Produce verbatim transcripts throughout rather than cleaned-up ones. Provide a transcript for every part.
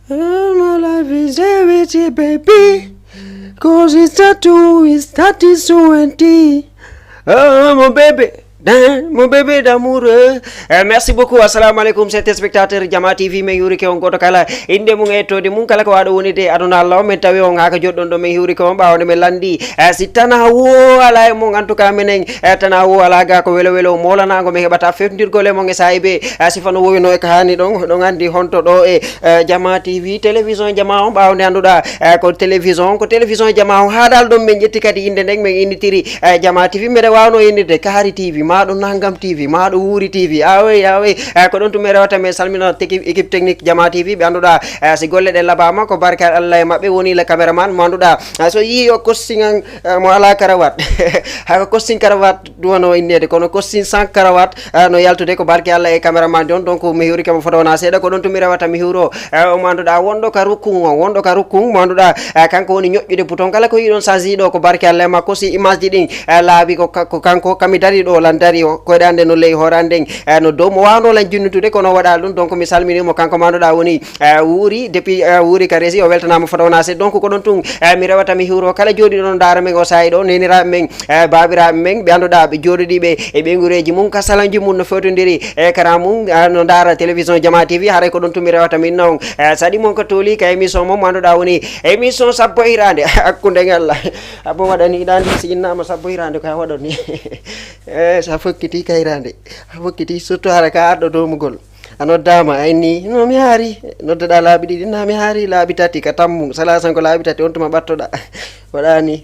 Oh, my life is there with you, baby. Cause it's tattoo, it's tattoo twenty. Oh, mon bébé, hein, mon bébé d'amour. Eh, merci beaucoup. Assalamu alaikum, chers téléspectateurs Jama T V. Men hiwrike on goto kala inde mum e yettode mum, kala ko waɗo woni de aduna Allah o. Men tawi on haka joɗɗon ɗo, men hiwrike on ɓawde men landi. Eh, si tana wo ala e mon, en tout cas menen, eh, tana wo ala ga ko welo welo molanago men heɓata fewtindirgol e mon e saahibe. Eh, si fano wowino e ko hani ɗon, ɗon andi honto ɗo e, eh, Jama T V, télévision Jama on ɓawde annduɗa, eh, ko télévision, ko télévision Jama on. Haɗal ɗon men ƴetti kadi inde nden men innitiri, eh, Jama T V. Mbeɗa wawno innirde Kaari T V, maɗo Nangam T V, maɗo Wuuri T V. Awe, awe, eh, ko ɗon tun mi rewata men salmina teki-, équipe technique Jama T V, ɓe annduɗa, eh, si golle ɗe labama ko barka Allah e maɓɓe woni le caméraman mo annduɗa, eh, so yi o kostiŋan, eh, mo ala karawat. Hako kostin karawat duwano innede, kono kostin sans karawat, eh, no yaltude ko barke Allah e caméraman on. Donc mi hiwrike mo foto wona seeɗa, ko ɗon tun mi rewata mi hiwro, eh, o mo annduɗa wonɗo ka rukkun on, wonɗo ka rukkun mo annduɗa, eh, kanko woni ñoƴƴude bouton kala ko yiɗon saji ɗo ko barke Allah e makko. Si image ji ɗin, eh, laabi ko ka-, ko kanko kami dari ɗo lan dari o, koyɗe ande no ley hoore ande, eh, no dow mo wawno lan junnutude kono waɗa ɗum. Donc mi salmini mo kanko mo annduɗa woni, eh, Wuuri, depuis, eh, Wuuri ka resi, o weltanama foto wona seeɗa. Donc ko ɗon tun, eh, mi rewata mi hiwro kala jooɗiɗo no ndaara men o saayi ɗo, neniraɓe men, eh, baabiraɓe men, ɓe annduɗa ɓe jooɗiɗiɓe e ɓeygureji mum, ka salanji mum no fewtodiri e kara mum, eh, no ndaara télévision Jama T V, haray ko ɗon tun mi rewata min non, eh, saɗi mon ko tooli ka émission mum, mo annduɗa woni émission Sappo Hirande, hakkunde ngal. Abo waɗani ɗandi si innama Sappo Hirande ko a waɗani. Eh, sa fokkiti ka hirande, a fokkiti surtout hara ka arɗo domugol. A noddaama, a inni, "No mi haari." Noddeɗaa laabi ɗiɗi, "Na mi haari laabi tati ka tammu. Salaasan ko laabi tati, on tuma ɓattoɗaa." Waɗaani.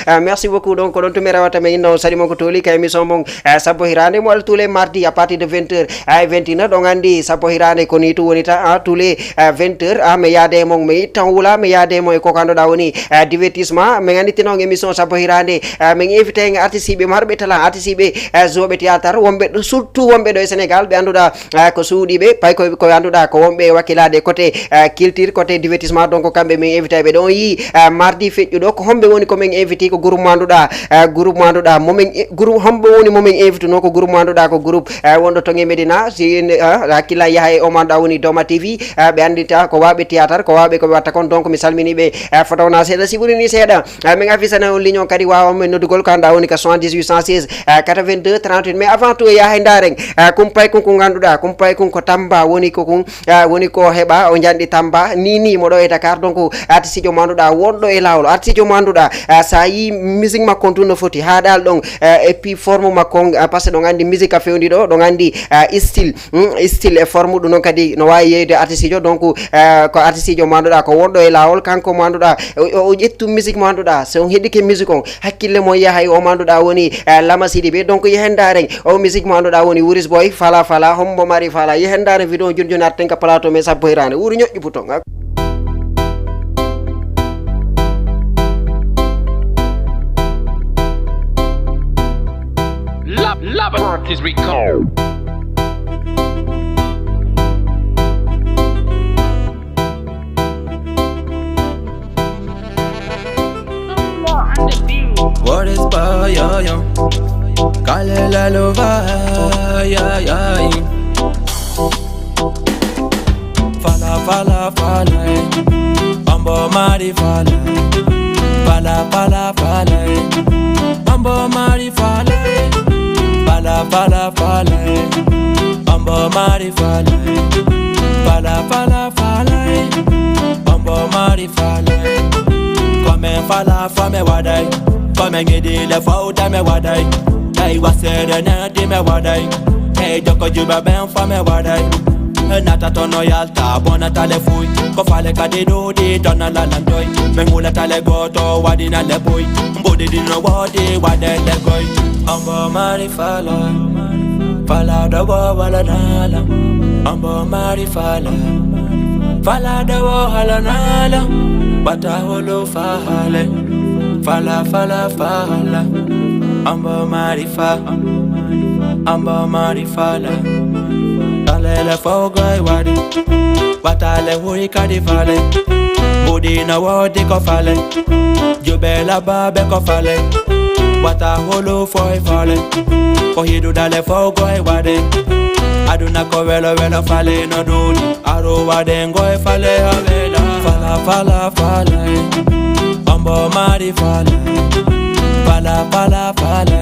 Ah, merci beaucoup. Donc, ko ɗon tun mi rewata men inna on saɗi mon ko tooli ka émission mon, ah, Sappo Hirande mo waɗa tous les mardis à partir de vingt heures, ah, vingt et une heures. Ɗon anndi Sappo Hirande ko ni tun woni ta, ah, tous les, ah, vingt heures, ah, mi yaade mon, mi ittan wula, mi yaade mon e ko annduɗaa woni, ah, divertissement. Min annditino on émission Sappo Hirande, ah, min invité en artiste ɓe marɓe talent, artiste ɓe, ah, joueɓe théâtre, wonɓe ɗo, surtout wonɓe ɗo e Sénégal, ɓe annduɗaa, ah, ko suuɗiiɓe, pay ko, ko annduɗaa ko wonɓe e wakkilaade côté, ah, culture, côté divertissement. Donc, kamɓe min invité ɓe ɗon yii, ah, mardi feƴƴuɗo, ko homɓe woni ko min invité, ko groupe mo annduɗaa, ah, groupe mo annduɗaa, mo min, groupe homɓe woni mo min invité no, ko groupe mo annduɗaa, ko groupe, ah, wonɗo toŋe Medina, si, ah, hakkilla yaha e o mo annduɗaa woni Doma T V, ah, ɓe anndita ko waawɓe théâtre, ko waawɓe ko ɓe watta kon. Donc, mi salmini ɓe, ah, foto wona seeɗa, si ɓuri ni seeɗa. Ah, min afisana on ligne on kadi wawa men noddugol ko annduɗaa woni ka soixante-dix-huit cent seize, ah, quatre-vingt-deux trente-huit. Mais avant tout, yaha e ndaaren, ah, kumpay kun ko annduɗaa, kumpay kun ko Tamba woni ko kun, ah, woni ko heɓa o njanɗi Tamba, ni, ni mo ɗo e Dakar. Donc, artiste jo mo annduɗaa wonɗo e laawol, artiste jo mo annduɗaa, ah, sa yi musique makko on tun no foti, haɗal ɗon, ah, et puis forme makko on, ah, parce que ɗon anndi musique a fewndi ɗo, ɗon anndi, ah, style, hmm, style e forme ɗum noon kadi no wawi yeyde artiste jo. Donc, ah, ko artiste jo mo annduɗaa ko wonɗo e laawol, kanko mo annduɗaa o, o, o ƴettu musique mo annduɗaa, so on heɗike musique on, hakkille mon yaha e o mo annduɗaa woni, eh, Lama Sidibé. Donc, yehen ndaaren o musique mo annduɗaa woni Wuris Boy, Fala Fala, hombo mari fala. Yehen ndaaren vidéo joni joni arten ka plateau men Sappo Hirande. Wuuri ñoƴƴu bouton. Lab, Lab Artist Record. What is by yo yo? Kalela lova, yeah, yeah. Fala, fala, fala, eh. Mambo mari fala, eh. Fala, fala, fala, eh. Mambo mari fala, eh. Fala, fala, fala, eh. Mambo mari fala, eh. Fala, fala, fala, eh. Mambo mari fala, eh. Come fala fa me wadai. Come ngidi le fauta me wadai. Ai wasere na di me wadai. Ei joko juba ben fa me wadai. Nata tono yalta bona tale fui. Ko fale kadi dudi dona lalandoi. Mengula tale goto wadina le boy. Mbodi dino wodi wade le goi. Ambo mari fala. Fala dobo wala nala. Ambo mari fala. Fala dobo wala nala. Bata holo fahale. Fala, fala, fala. Ambo mari fa. Ambo mari fala. Talele fogo e wadi. Batale hui kadi fale. Budi na wodi ko fale. Jubela babe ko fale. Wata holo foy fale. Ko hidu dale fo goy wade. Aduna ko welo welo fale no duni. Aro wade ngoy fale ha wela. Fala fala fala. Ambo mari fala. Fala fala fala.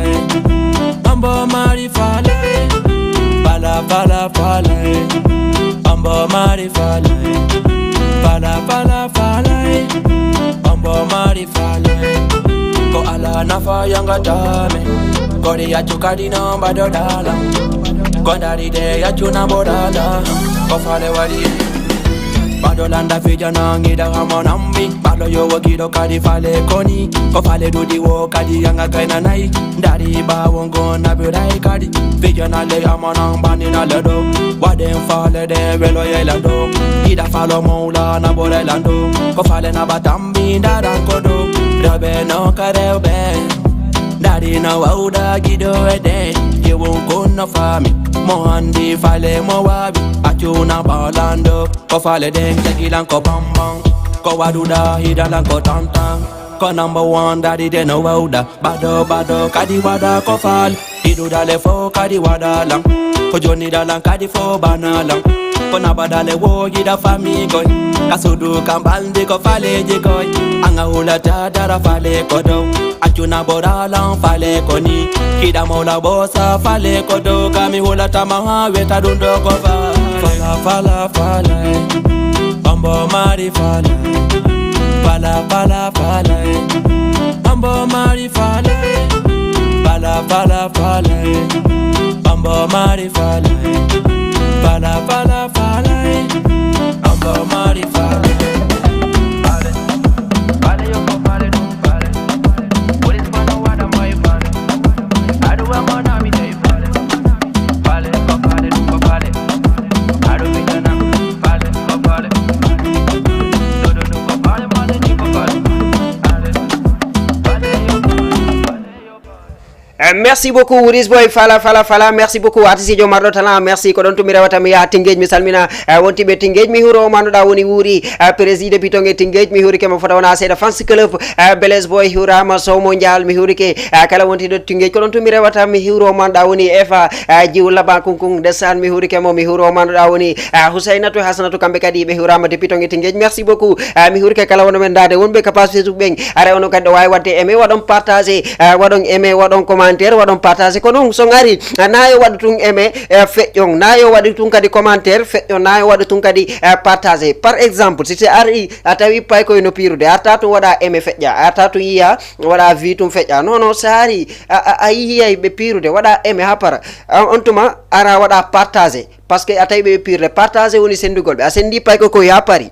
Ambo mari fala. Fala fala fala. Ambo mari fala. Fala fala fala. Ambo mari fala. Ko ala nafa yanga tame. Kori ya chukadi na mbado dala. Kondari de ya chuna bodala. Ko fale wari. Bado landa fija na ngida hamo nambi. Bado yo wagido kadi fale koni. Ko fale dudi wo kadi yanga kaina nai. Dari ba wongo na birai kadi. Fija na le amana bani na ledo. Waden fale de welo yelando. Ida falo moula na bore lando. Ko fale na batambi ndara kodo. Rebe no karebe. Dari na wauda gido ede. Ye won kono fami. Mo handi fale mo wabi. Achuna balando. Ko fale den jagilan ko bambang. Ko waduda hidalan ko tantang. Ko number one dari de no wauda. Bado bado kadi wada ko fale. Idu dale fo kadi wada lang. Ko joni dalang kadi fo bana lang. Ko na badale wo yida fami goy. Kasudu kambal ndi ko fale je goy. Anga hula ta dara fale ko do. Achuna bora lang fale ko ni. Kida mola bosa fale ko do. Kami hula tama ha weta dundo ko fa. Fala fala fala. Ambo mari fala. Fala fala fala. Ambo mari fala. Fala fala fala. Ambo mari fala. Fala fala fala. Ambo mari fala. Fala, fala, yo, fala, fala. What is fala, what am I, fala? I do, I'm on, I'm in, fala. Eh, merci beaucoup Ris Boy, fala fala fala. Merci beaucoup artiste jo marɗo talent. Merci. Ko ɗon tun mi rewata mi yaha Tingej, mi salmina eh, wontiɓe Tingej. Mi huro o manduɗa woni wuri eh, président pitonge Tingej. Mi hurike mo fota wona seeɗa, fans club eh, Blaise Boy hurama, sow mondial mi hurike eh, kala wontiɗo Tingej. Ko ɗon tun mi rewata mi huro o manduɗa woni Efa eh, Jiw Laba Kunkun, ndesan mi hurike mo. Mi huro o manduɗa woni eh, Husaynatu Hasanatu, kamɓe kadi ɓe hurama depuis Tongi Tingej. Merci beaucoup. Eh, mi hurike kala wono men dade wonɓe ka page Facebook ɓen. Ara ono kadi ɗo wawi wadde aimé, waɗon partage eh, waɗon aimé, waɗon commentaire, waɗon partage. Ko non son ari eh, na yo waɗu tun aimé eh, feƴƴon, na yo waɗu tun kadi commentaire feƴƴon, na yo waɗu tun kadi eh, partage. Par exemple si si ari a tawi paykoy no pirude, arta tun waɗa aimé feƴƴa, arta tun yiya waɗa vie tun feƴƴa. Non non, si ari a, a, a yiyay ɓe pirude waɗa aimé ha para. Ah, on tuma ara waɗa partage, parce que a tawi ɓe pirude. Partage woni sendugol ɓe, a sendi paykoy ko ya pari.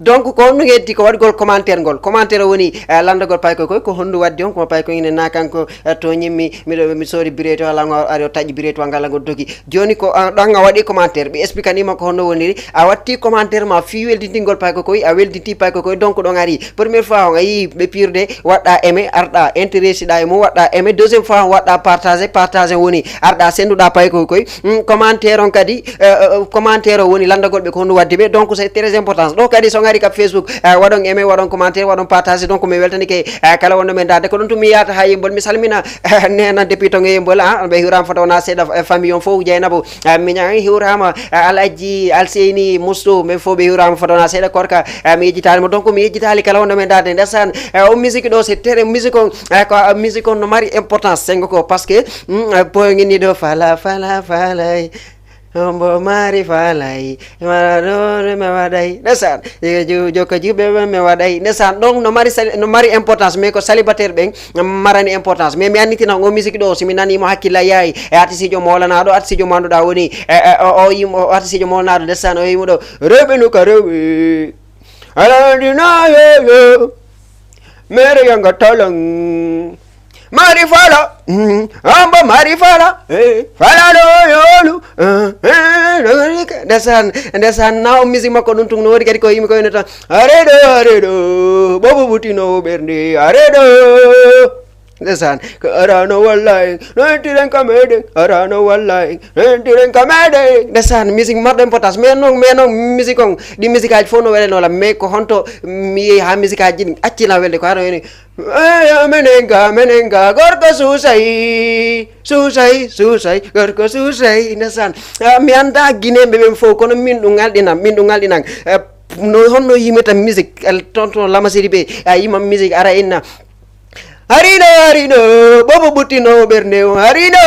Donc ko honno heddi ko waɗgol commentaire ngol. Commentaire woni eh, landagol paykoy koy, ko hondu waddi on, ko paykoy ine na kanko eh, to ñimmi miɗo mi soodi bireti wala ngo ari o taƴi bireti wala ngala ngo dogi. Joni ko ah, ɗon a waɗi commentaire, ɓe explique anima ko honno woniri, a watti commentaire ma fi weldintingol paykoy koy, a weldinti paykoy koy. Donc ɗon ari première fois on a yii ɓe pirde, waɗɗa aimé, arɗa intéressiɗa e mum, waɗɗa aimé. Deuxième fois on waɗɗa partage, partage woni arɗa senduɗa paykoy koy. Hmm, commentaire on kadi eh, eh, commentaire o woni landagol ɓe ko honno waddi ɓe. Donc c'est très important. Ɗo kadi so ngari ka Facebook eh, waɗon aimé, waɗon commentaire, waɗon partage. Donc mi weltanike eh, kala wonno men darde. Ko ɗum tun mi yahata ha Yembol, mi salmina eh, nena depuis ton e Yembol, ah, ɓe hiwrama fota wona seeɗa eh, famille on fof, Dieynaba eh, miñan hiwrama eh, Alhaji Alseyni Mousto, ɓen fof ɓe hiwrama fota wona seeɗa. Korka eh, mi yejjitali mo. Donc mi yejjitali kala wonno men darde. Ndesan eh, on musique ɗo c'est très musique on eh, ko ah, musique on no mari importance sengo ko, parce que mm, eh, poyogini ɗo fala fala falay. Hombo mari falay, mara ɗo mi waɗay. Ndesan, jokka juɓe ɓe mi waɗay. Ndesan, ɗon no mari sali- no mari importance, mais ko célibataire ɓen marani importance. Mais mi annitina on o musique ɗo, si mi nani mo hakkilla yayi e artiste jo molanaɗo, artiste jo manduɗa woni e, e, o, o yimo o artiste jo molanaɗo. Ndesan, o yimo ɗo rewɓe no ka rewɓe. Alandina yo yo. Mere yanga talang. Mari fala. Mm, ambo mari fala. Eh, fala lo yolu. Eh, eh, ndesan, ndesan na o musique makko ɗum tun no woni kadi ko yimi ko ene tan. Aredo, aredo. Bobo butino ɓernde. Aredo. Ndeysaan, ko arano walla en, no entiren ka meɗen, arano walla en, no entiren ka meɗen. Ndeysaan, musique marɗo importance, mais non, mais non, musique on, ɗi musique aji fof no welano lam, mais ko honto mi yehi ha musique aji ɗin accina welde, ko hano woni, "Eya, menen ga, menen ga, gorko suusay, suusay, suusay, gorko suusay." Ndeysaan, ah, mi annda Guinéen ɓe ɓen fof, kono min ɗum alɗinam, min ɗum alɗinan. Eh, no, honno yimata musique, eh, tonton Lamasiri ɓe, a yima musique ara inna. Hariɗo, hariɗo, bobo ɓuttino ɓernde o, hariɗo,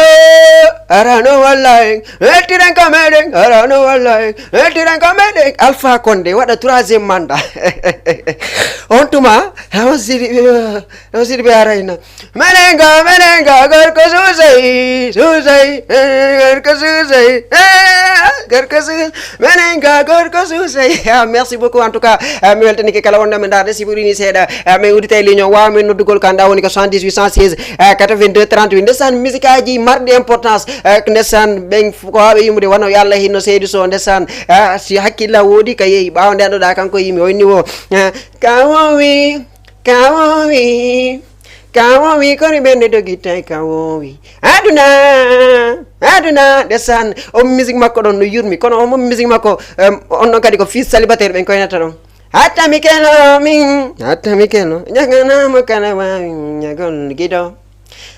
arano walla en, hettiren ka meɗen, arano walla en, hettiren ka meɗen. Alpha Condé waɗa troisième mandat. On tuma, on siri, on siri ɓe arayna. Menenga, menenga, gorko suusay, suusay, eh, gorko suusay, eh, gorko suusay. Menenga, gorko suusay. Ah, merci beaucoup, en tout cas, ah, mi weltanike kala wonɗo mi ndaarde, si ɓurini seeɗa, ah, min uddita e ligne o, waawa min noddugol kan, ɗa woni ko soixante-dix-huit cent seize, ah, quatre-vingt-deux trente-huit. Ndesan, musique aji marɗi importance, ah, ndesan, ɓen f-, ko waaɓe yimude, wano yo Allah hinno seydi so, ndesan, ah, si hakkilla woodi ka yehi, ɓaawo nde anduɗa kanko yimi, o inni wo, ah, ka wowi, ka wowi, ka wowi, kori ɓernde dogitta ka wowi. Aduna, aduna, ndesan, o musique makko ɗon no yurmi, kono o musique makko, em, on ɗon kadi ko fils célibataire ɓen koynata ɗon. Hatta mi kelo min, hatta mi kelo, jaganamo kala wawi jagol gido.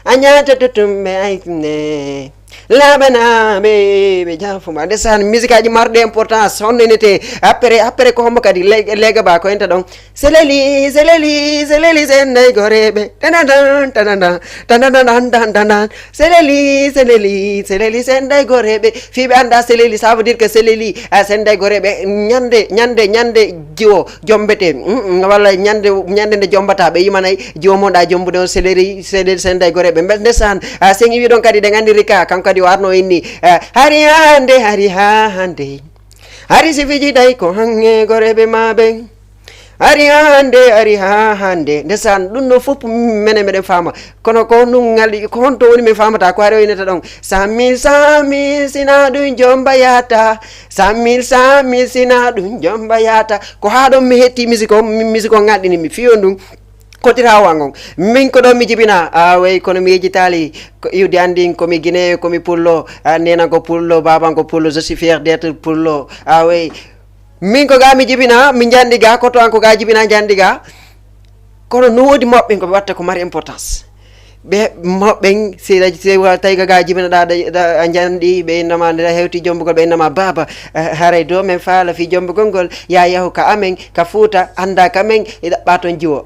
A ñaata totumɓe ay ne, laaɓanaaɓe, ɓe jaafuma. Ndesan, musique aji marɗi importance, honno inete? Après, après ko hombo kadi? Le-, Lega Ba, ko enta ɗon? Seleli, seleli, seleli, senday goreɓe. Tanadan, tanadan, tanadan, tanadan. Seleli, seleli, seleli, senday goreɓe. Fii ɓe anda seleli, ça veut dire que seleli, a, senday goreɓe. Ñande, ñande, ñande jiwo jombete. Mm, mm, walla ñande, ñande nde jombata, ɓe yimanay jiwo mo ɗa jombude on seleli, seleli, senday goreɓe. Mbe-, ndesan, a, sen iwi ɗon kadi, ɗen andi Rika, kanko kadi o arno inni. A, hari hande, hari ha hande. Hari si fiji ɗay ko hange goreɓe ma ɓen. Ari hande, ari ha hande. Ndesan, ɗum ɗo fof menen meɗen faama. Kono ko ɗum ngal, ko honto woni min faamata? Ko hari o innata ɗon. Sammi, sammi, sina ɗum jomba yata. Sammi, sammi, sina ɗum jomba yata. Ko ha ɗon mi hetti musique o, mi-, musique o ngaɗɗini mi fiyo ɗum. Kotira wan on. Min ko ɗo mi jibina. A wey, kono mi yejitali. Ko iwdi andin, ko mi Guinée, ko mi pullo. A, nenan ko pullo, baban ko pullo. Je suis fier d'être pullo. A wey. Min ko ga mi jibina, mi jandi ga, koto an ko ga jibina jandi ga. Kono no wodi mawɓe ko ɓe watta ko mari importance. Ɓe mawɓen, si, si wa-, tawi ko ga jibina ɗa, ɗa, ɗa, a jandi, ɓe innama nde hewti jombugol, ɓe innama baba, eh, haray do men faala fi jombugol ngol, ya yahu ka amen, ka Fuuta, anda ka men, e ɗaɓɓa ton jiwo.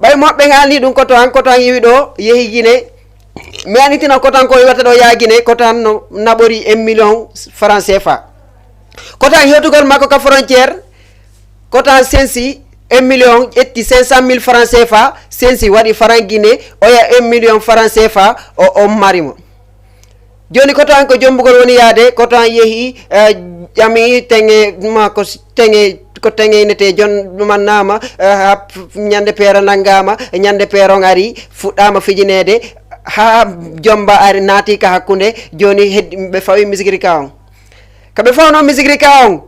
Ɓay moɓɓe haalni ɗum koto an, koto an iwi ɗo, yehi Guinée. Mi annitina koto an ko iwata ɗo yaa Guinée, koto an no naɓori un million franc C F A. Koto an hewtugol makko ka frontière, koto an sensi un million, ƴetti cinq cent mille franc C F A, sensi waɗi franc Guinée, oya un million franc C F A, o, o mari mo. Joni koto an ko jombugol woni yaade, koto an yehi, eh, ƴami teŋe ma ko s-, teŋe, ko teŋe inete jon ɗuman nama, eh, ha p-, ñande peero nangama, ñande peero on ari, fuɗɗama fijinede, ha jomba ari naati ka hakkunde, joni heddi, ɓe fawi misigiri ka on. Ka ɓe fawno misigiri ka on,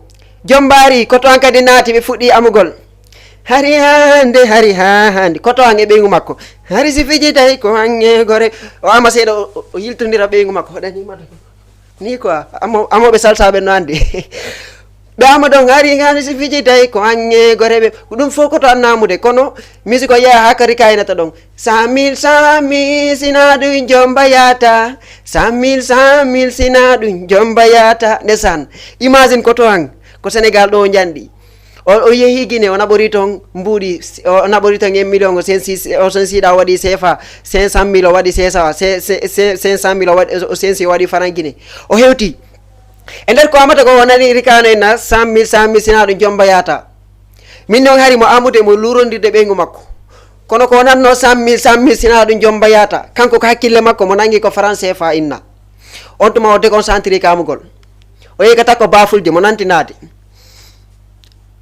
jomba ari, koto an kadi naati, ɓe fuɗɗi amugol. Hari hande, hari ha hande, koto an e ɓeygu makko. Hari si fiji tawi ko hange gore. O ama seeɗa, o, o, o yiltondira ɓeygu makko, hoɗani ma ɗo. Ni quoi, amo, amoɓe salsa ɓe no andi. Ɓe ama ɗon hari hande si fiji tawi ko hange gore ɓe. Ko ɗum fof koto an namude, kono musique o yeeya ha kadi kayinata ɗon. Cent mille, cent mille, sina ɗum jomba yata. Cent mille, cent mille, sina ɗum jomba yata. Ndesan, imagine koto an, ko Sénégal ɗo o janɗi. O, o yehi Guinée, o naɓori toon mbuuɗi, o naɓori toon un million, o sensi, o sensiɗa o waɗi C F A, cinq cent mille o waɗi C F A, ce-, ce-, ce-, cinq cent mille o waɗi, o sensi o waɗi franc Guinée. O hewti. E nder ko amata ko o nani rikano en na cent mille, cent mille sina ɗum jomba yaata. Min noon hari mo amude mo lurondirde ɓeyngu makko. Kono ko nanno cent mille, cent mille sina ɗum jomba yaata. Kanko ko hakkille makko mo nangi ko franc C F A inna. On tuma o déconcentré kamugol. O yehi ka takko bafulji mo nantinaade.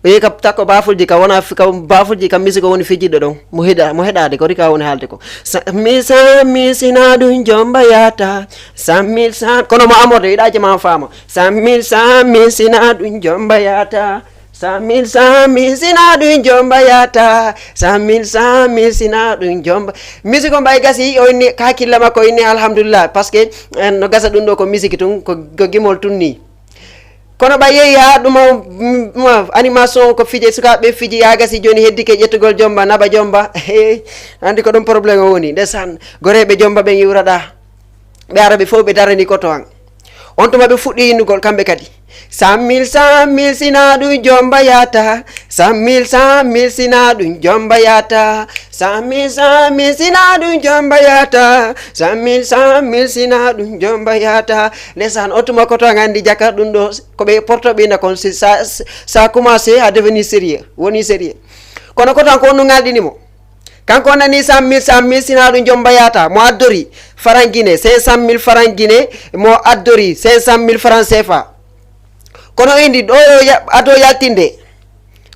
O yehi ka takko bafulji ka wona fi-, ka bafulji ka musique o woni fijidɗo ɗon. Mo heɗa, mo heɗaade ko rika woni haalde ko. Sa-, mi sa-, mi sina ɗum jomba yaata. Cent mille, cent, kono mo amorde, yiɗa jama faama. Cent mille, cent mille sina ɗum jomba yaata. Cent mille, cent mille, sina ɗum jomba yata. Cent mille, cent mille, sina ɗum jomba. Musique o mbayi gasi, o inni, ka hakkille makko o inni, alhamdulillah, parce que, eh, no gasa ɗum ɗo ko musique tun, ko, ko gimol tun ni. Kono ɓa yehi ha ɗum o, mm, mm, animation ko fije, sukaaɓe fiji, ya gasi joni heddike ƴettugol jomba, naɓa jomba. Andi ko ɗum problème o woni. Ndesan, goreɓe jomba ɓen iwraɗa. Ɓe ara ɓe fof ɓe darani ko to an. On tuma ɓe fuɗɗi innugol kamɓe kadi. Cent mille, cent mille, sina ɗum jomba yata. Cent mille, cent mille, sina ɗum jomba yata. Cent mille, cent mille, sina ɗum jomba yata. Cent mille, cent mille, sina ɗum jomba yata. Ndesan, on tuma ko to an andi jaka ɗum ɗo, ko ɓe porto ɓe ina kon, si sa, sa commencé à devenir sérieux, woni sérieux. Kono ko tan ko on no ngalɗini mo. Kanko o nani cent mille, cent mille, sina ɗum jomba yata. Mo addori faran Guinée, cinq cent mille faran Guinée, mo addori cinq cent mille faran C F A. Kono indi ɗo yo ya-, ado yaltinde.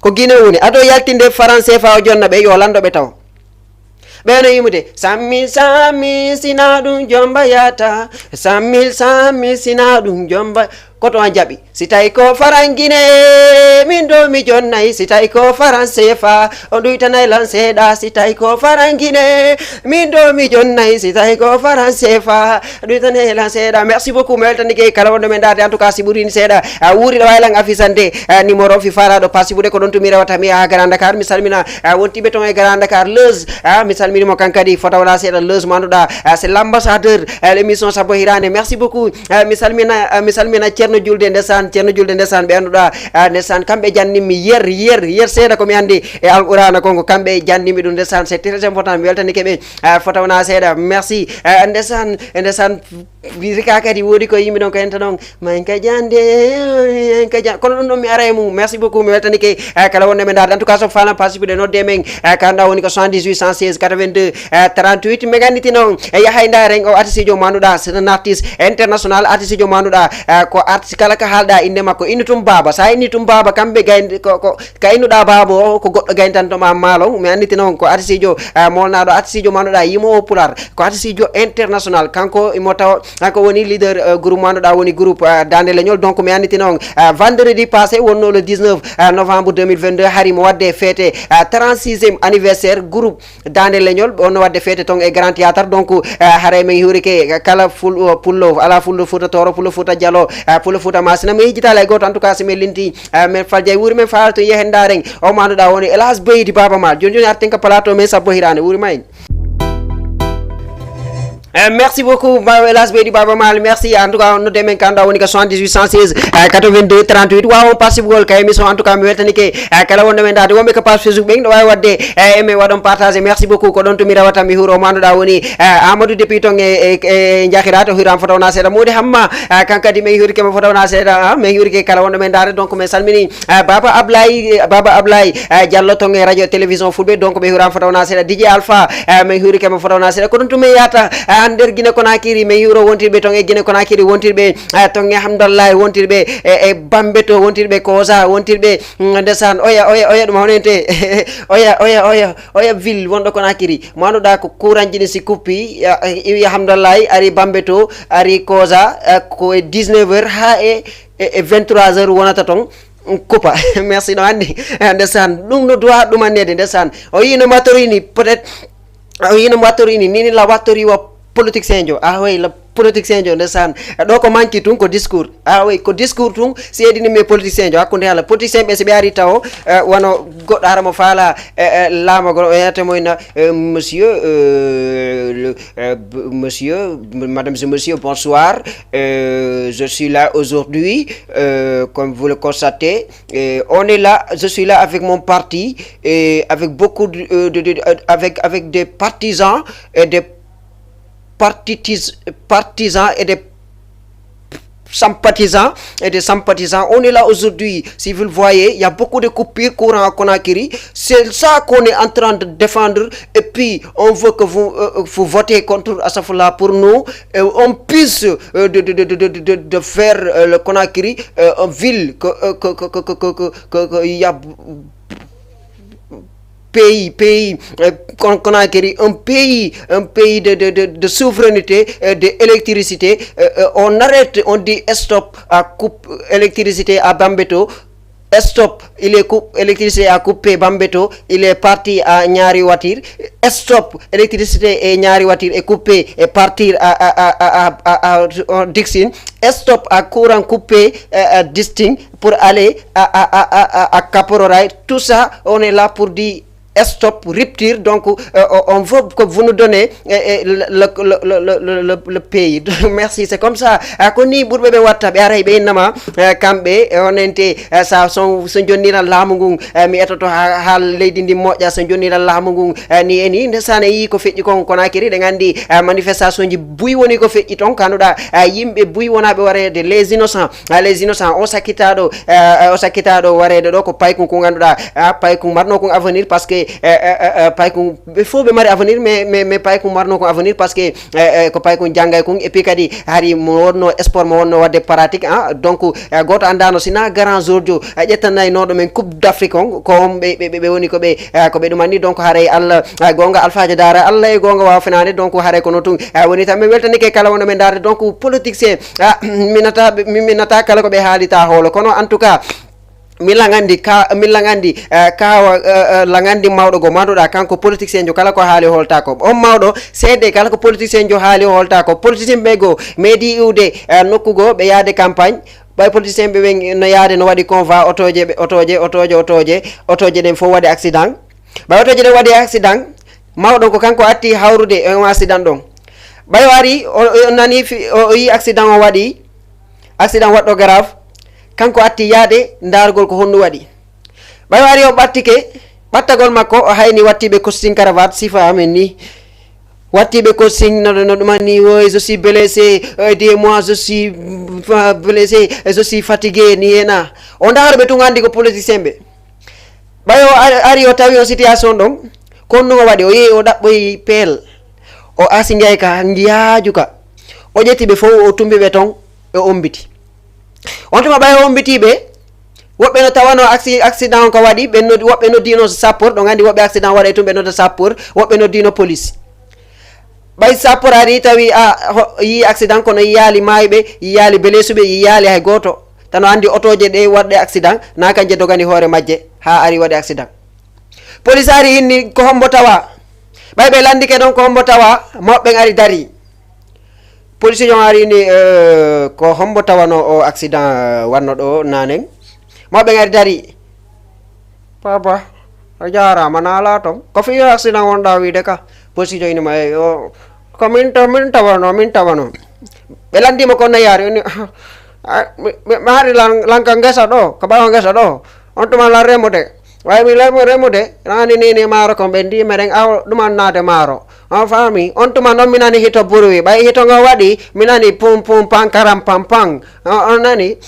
Ko Guinée woni. Ado yaltinde faran C F A o jonna ɓe, yo lando ɓe taw. Ɓe no yimude, cent mille, cent mille, sina ɗum jomba yata. Cent mille, cent mille, sina ɗum jomba. Ko to an jaɓi. Si tawi ko faran Guinée, min ɗo mi jonnay. Si tawi ko faran C F A, o ɗuytanay lan seeɗa. Si tawi ko faran Guinée, min ɗo mi jonnay. Si tawi ko faran C F A, o ɗuytanay lan seeɗa. Merci beaucoup, mi weltanike kala wonɗo men ndaarde. En tout cas, si ɓurini seeɗa, a wuuri ɗo wawi lan afisande, a, numéro fi faraɗo, parce que ɓuuɗe ko ɗon tumi rewata mi ha Grand Dakar. Mi salmina, a, wontiɓe ton e Grand Dakar. Leuz, a, mi salmini mo kan kadi, fota wona seeɗa. Leuz mo annduɗa, a, c'est l'ambassadeur, a, l'émission Sabbo Hirande. Merci beaucoup. Eh, mi salmina, eh, mi salmina Ceerno Julde ndesan, Ceerno Julde ndesan, ɓe annduɗa, eh, ndesan, kamɓe jannimmi yer, yer, yer seeɗa ko mi anndi e Alqur'aana kon, ko kamɓe jannimmi ɗum ndesan, c'est très important, mi weltanike ɓe, eh, fota wona seeɗa, merci, eh, ndesan, ndesan, rika kadi woodi ko yimɓe ɗon ko enta ɗon, ma en ka jande, en ka jan-, kono ɗum ɗon mi ara e mum, merci beaucoup, mi weltanike, eh, kala wonde men ndaarde, en tout cas, so faalan participude nodde men, eh, ka annduɗa woni ko soixante-dix-huit cent seize quatre-vingt-deux, eh, trente-huit, mi annditi noon, eh, Yahay Ndaareng, o artiste jo mo annduɗa, c'est un artiste international, artiste jo mo annduɗa, eh, ko artiste kala ka haalɗa innde makko, innu tum baaba, sa inni tum baaba, kamɓe gay, ko, ko, ka innuɗa baaba o, ko goɗɗo gayntanto ma maalon, mi annditi noon ko artiste jo, eh, molnaɗo, artiste jo mo annduɗa, yimowo pular, ko artiste jo international, kanko imo tawa, kanko woni leader, eh, groupe mo annduɗa woni groupe, eh, Dande Leñol, donc mi annditi noon, eh, vendredi passé wonno le dix-neuf, eh, novembre deux mille vingt-deux, hari mo wadde fête, eh, trente-sixième anniversaire groupe Dande Leñol, ɓe wonno wadde feete toon e Grand Théâtre. Donc, eh, haray min hiwrike kala ful-, eh, pullo, ala fullo Fuuta Tooro, pullo Fuuta Jalo, eh, pullo Fuuta Masina. Mi yejjitaali hay gooto. En tout cas, si min linti, eh, min faljay wuuri men faala to yehen ndaaren. O mo annduɗa woni Elas Beydi Baaba Maal. Jooni jooni arten ka plateau men Sabbo Hirande. Wuuri ma en. Eh, merci beaucoup, Ba-, Elas Beydi Baaba Maal. Merci. En tout cas, nodde men ka annduɗa woni ka soixante-dix-huit cent seize, eh, quatre-vingt-deux trente-huit. Waaw, on passe ka émission. En tout cas, mi weltanike, eh, kala wonɗo men ndaarde. Wonɓe ko page Facebook ɓen, ɗo waawi waɗde, eh, e men waɗon partage. Merci beaucoup. Ko ɗon to mi rewata, mi huuro mo annduɗa woni, eh, Amadou Dépi ton e, e, e Njaxiraat, o hiiraama fota wona seeɗa. Moodi Hamma, eh, kan kadi men hiirike mo fota wona seeɗa. Ah, men hiirike kala wonɗo men ndaarde. Donc, men salmini, eh, Baba Ablaye, eh, Baba Ablaye, eh, Diallo ton e radio télévision Fulɓe. Donc, ɓe hiiraama fota wona seeɗa. D J Alpha, eh, men hiirike mo fota wona seeɗa. Ko ɗon to men yahata, eh, nder Guinée Conakry, men hiiro wontirɓe ton e Guinée Conakry, wontirɓe, eh, ton e Hamdallahi, wontirɓe e, e Bambeto, wontirɓe Koza, wontirɓe, mm, ndesan, oya, oya, oya, ɗum hawnente, oya, oya, oya, oya, ville wonɗo Conakry. Mo annduɗa ko courant ji ɗi si kuppi, ya, iwi Hamdallahi, ari Bambeto, ari Koza, eh, ko e dix-neuf heures ha e, e, e vingt-trois heures wonata ton, mm, kupa. Merci, ɗo anndi. Eh, ndesan, ɗum no duwa ɗum annede, ndesan. O yino matorini, peut-être, o yino wattori ni, nini la wattori wa politicien jo. Ah oui, la politicien jo, ndesan. Ɗo ko manki tun ko discours. Ah oui, ko discours tun, si edini me politicien jo, hakkunde Alla. Politicien ɓe si ɓe ari tawo, eh, wano goɗɗo hara mo faala, eh, eh, laamagol, o yeyata mo ina, eh, monsieur, eh, le, eh, b-, monsieur, madame et monsieur, bonsoir. Euh, je suis là aujourd'hui, euh, comme vous le constatez. Euh, on est là, je suis là avec mon parti, et avec beaucoup de, euh, de, de, euh, avec, avec des partisans et des partitis-, partisans et des sympathisants et des sympathisants. On est là aujourd'hui. Si vous le voyez, il y a beaucoup de coupures courant à Conakry. C'est ça qu'on est en train de défendre. Et puis, on veut que vous, euh, vous votez contre Asafullah pour nous. Et on puisse, euh, de, de, de, de, de, de faire, euh, le Conakry, euh, une ville que, euh, que, que, que, que, que, que, que il y a pays, pays, euh, Con-, Conakry, un pays, un pays de, de, de, de souveraineté, euh, d'électricité. Euh, euh, on arrête, on dit stop à coupe électricité à Bambeto. Stop, il est coup, électricité a coupé Bambeto, il est parti à Nyari Watir. Stop, électricité et Nyari Watir est coupé et partir à, à, à, à, à, à, à Dixine. Stop à courant coupé à, à Disting pour aller à, à, à, à, à, à Capororail. Tout ça, on est là pour dire stop, rupture. Donc, euh, on veut que vous nous donnez euh, euh, le, le, le, le, le, le, le pays. Merci, c'est comme ça. Ah, ko ni ɓurɓe ɓe watta, ɓe aray ɓe innama, eh, kamɓe, eh, on ente, eh, sa son, so jonniran laamu ngun, eh, mi etoto ha, ha leydi ndi moƴƴa, so jonniran laamu ngun, eh, ni e ni, nde sane yi ko feƴƴi kon Konakiri, ɗen andi, eh, manifestation ji buy woni ko feƴƴi ton, kanuɗa, eh, yimɓe buy wonaɓe wareede, les innocents, eh, les innocents, o sakkitaɗo, eh, eh, o sakkitaɗo wareede ɗo ko paykun kun ganduɗa, ah, paykun marno kun avenir, parce que, eh, eh, eh, eh, paykun ɓe fof ɓe mari avenir, mais, mais, mais paykun marno kun avenir, parce que eh, eh, ko paykun janngay kun, et puis kadi hari mo wonno sport mo wonno wadde pratique, ah, donc, eh, goto andano sina grand jojo, eh, ƴettanaynoɗo men coupe d'Afrique on, ko on ɓe, ɓe, ɓe, ɓe woni ko ɓe, eh, ko ɓe ɗumanni. Donc haray Allah, eh, gonga alfajo dara Allah e gonga wawa finande. Donc haray kono tun, eh, woni tan mi weltanike kala wonɗo men darde. Donc politique c'est, ah, minata, mi, minata kala ko ɓe haalita hoolo, kono en tout cas, mi langandi ka, mi langandi, eh, kawa, eh, eh, langandi mawɗo go manduɗa kanko politicien jo kala ko haali holta ko. On mawɗo seede kala ko politicien jo haali holta ko. Politicien ɓe go meedi iwde, eh, nokku go ɓe yaade campagne. Ɓay politicien ɓe ɓen no yaade no waɗi convoi otoje ɓe, otoje, otoje, otoje, otoje ɗen fof waɗi accident. Ɓay otoje ɗen waɗi accident, mawɗon ko kanko atti hawrude e on accident ɗon. Ɓay o ari, o, o nani fi-, o, o yi accident o waɗi, accident waɗɗo grave, kanko atti yaade ndaargol ko honno waɗi. Ɓay o ari o ɓattike, ɓattagol makko o hayni wattiɓe costume cravate sifa amen ni. Wattiɓe costume no, no ɗuman ni, "Woy, je suis blessé, aidez-moi, je suis, euh, blessé, je suis fatigué," ni ena. O ndaaro ɓe tun andi ko politicien ɓe. Ɓay o ari, ari o tawi on situation ɗon, ko honno o waɗi, o yehi o ɗaɓɓoyi peel. O asi ngayka, ndi yaajuka. O ƴetti ɓe fof, o tumbi ɓe ton, e ombiti. On tuma ɓay o ombiti ɓe, woɓɓe no tawano acci-, accident on ko waɗi, ɓe noddi, woɓɓe noddino sapeur, ɗon andi woɓɓe accident waɗa e tun, ɓe nodda sapeur, woɓɓe noddino police. Ɓay sapeur ari tawi a, ho-, yi accident kono yiyaali maayɓe, yiyaali blessuɓe, yiyaali hay gooto. Tano andi otoje ɗe waɗɗe accident, na kanje dogani hoore majje, ha ari waɗi accident. Police ari inni ko hombo tawa. Ɓay ɓe landike ɗon ko hombo tawa, mawɓe ɓen ari dari. Police on ari inni, eh, ko hombo tawano o accident, eh, wanno ɗo nanen. Mawɓe ɓen ari dari. Papa, a jarama na ala ton. Ko fi accident wonɗa wiide ka. Police on inni ma, eh, o, ko min to, min tawano, min tawano. Ɓe landimo ko no yari, inni, "Ah, mi, mi, mi hari lan-, lanka ngesa ɗo, ko ɓawa ngesa ɗo." On tuma lan remude. Way mi remu-, remude, rani nini maaro ko ɓe ndi meɗen aw ɗuman naade maaro. On faami, on tuma non mi nani hito burwi. Ɓay hito ngo waɗi, mi nani pum pum pankaram pam pam. On, on nani?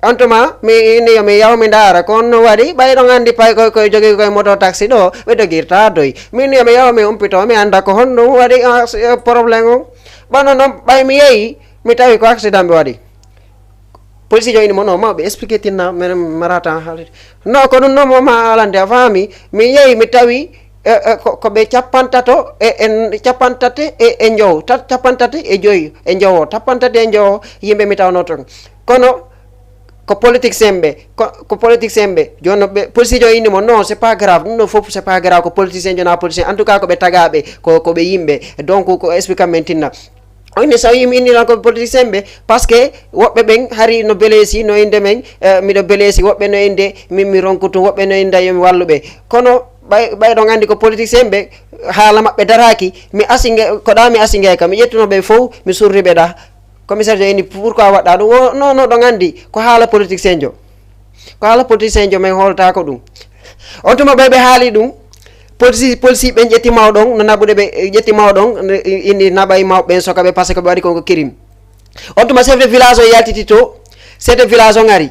On tuma, mi inni yo mi yaw mi ndaara ko on no waɗi. Ɓay ɗon andi pay koy, koy jogi koy moto taxi ɗo, ɓe dogirta doy. Min yo mi yaw mi umpito, mi anda ko honɗum waɗi, ah, s-, eh, problème on. Ɓano non, ɓay mi yehi, mi tawi ko accident ɓe waɗi. Police jo ini mo, "No, mawɓe expliqué tinna, men marata haalde." No, ko ɗum no mo ma alande, a faami? Mi yehi, mi tawi, e, e, ko, ko ɓe capantato e, e, capantati e, e njowo, ta-, capantati e joyi, e njowo, capantati e njowo yimɓe mi tawno ton. Kono ko politicien ɓe, ko, ko politicien ɓe. Jooni no ɓe, police jo ini mo, "Non, c'est pas grave, ɗum ɗo fof c'est pas grave, ko politicien jo na politicien. En tout cas, ko ɓe tagaɓe, ko, ko ɓe yimɓe. Donc, ko expliqué men tinna." O inni, so yimi inni lan ko politicien ɓe, parce que woɓɓe ɓen hari no beleesi, no inde men, eh, miɗo beleesi, woɓɓe no inde, min mi ronku tun, woɓɓe no inda yo mi wallu ɓe. Kono ɓay, ɓay ɗon andi ko politicien ɓe, haala maɓɓe daraki, mi asi nge-, ko ɗa mi asi ngayka, mi ƴettuno ɓe fow, mi surri ɓe ɗa. Commissaire jo inni, "Pourquoi waɗɗa ɗum?" O, "Non, non, ɗon andi, ko haala politicien jo." Ko haala politicien jo men holtako ɗum. On tuma ɓay ɓe haali ɗum, polisi, polisi ɓen ƴetti mawɗon, no naɓude ɓe, ƴetti mawɗon, inni naɓay mawɓe ɓen soka ɓe, parce que ɓe waɗi kon ko crime. On tuma chef de village o yaltiti to, chef de village o ngari.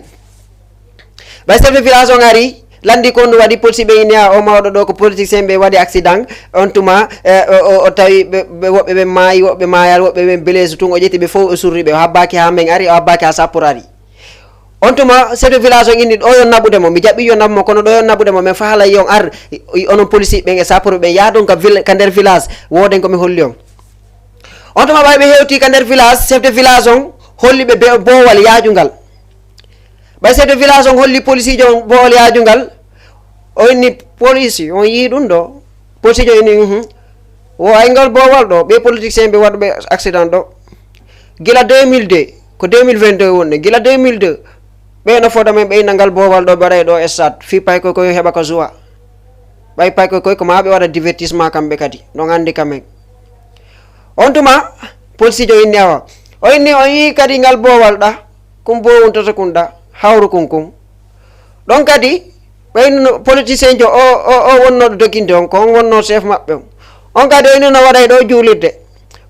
Ɓay chef de village o ngari, landi ko ɗum waɗi polisi ɓe inni, "A, o mawɗo ɗo ko politicien ɓe waɗi accident." On tuma, eh, o, o, o tawi ɓe, ɓe, woɓɓe ɓe maayi, woɓɓe maayal, woɓɓe ɓe blessé tun, o ƴetti ɓe fow, o surri ɓe, o habbaki ha men ari, o habbaki ha sappoor ari. On tuma chef de village on inni, "Ɗo yo naɓude mo, mi jaɓi yo naɓu mo, kono ɗo yo naɓude mo, men faalay yo on ar, i, onon policier ɓen e sappoor ɓen, yaadon ka vil-, ka nder village, wooden ko mi holli on." On tuma ɓay ɓe hewti ka nder village, chef de village on holli ɓe be-, boowal yaajungal. Ɓay chef de village on holli policiijo on boowal yaajungal, o inni police, on yii ɗum ɗo? Policiijo inni, "Mhm." Wo ay ngal boowal ɗo, ɓe politicien ɓe waɗuɓe accident ɗo. Gila deux mille deux, ko deux mille vingt-deux wonde, gila deux mille deux, ɓe no foda men ɓe inna ngal boowal ɗo, ɓe waɗay ɗo stade, fii pay ko, ko yo heɓa ka joie. Ɓay pay ko, koy ko ma ɓe waɗa divertissement kamɓe kadi, ɗon anndi ka men. On tuma, policiijo inni awa. O inni, o yii kadi ngal boowal ɗa, kun boowun toto kun ɗa, hawru kun kun. Ɗon kadi, ɓay no politicien jo o, o, o wonno ɗo doginde on, ko on wonno chef maɓɓe on. On kadi, o inni no waɗay ɗo juulirde.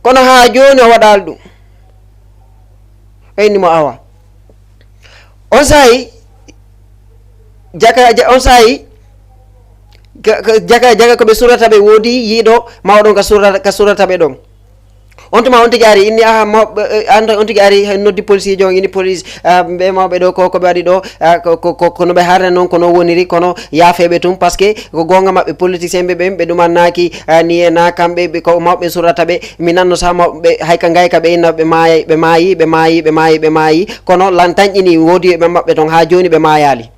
Kono haa jooni o waɗaali ɗum. O inni mo awa. On saayi, jaka, ja-, on saayi, ka, ka, jaka, jaka ko ɓe surata ɓe woodi yiiɗo mawɗo on ka surata, ka surata ɓe ɗon. On tuma on tigi ari, inni, "Aha, mawɓe, eh, an on tigi ari, hay noddi policiijo on, inni police, ah, ɓe mawɓe ɗo, ko, ko ɓe waɗi ɗo, ah, ko, ko, ko, ko no ɓe harre noon, ko no woniri, kono yaafeeɓe tun, parce que ko goonga maɓɓe, politicien ɓe ɓen, ɓe ɗumannaaki, ah, ni e na kamɓe, ɓe ko mawɓe surata ɓe, mi nanno sa mawɓe, hay ka ngayka ɓe inna ɓe maayay, ɓe maayi, ɓe maayi, ɓe maayi, ɓe maayi, kono lan tanƴini woodi e ɓe maɓɓe ton, haa jooni ɓe maayaali."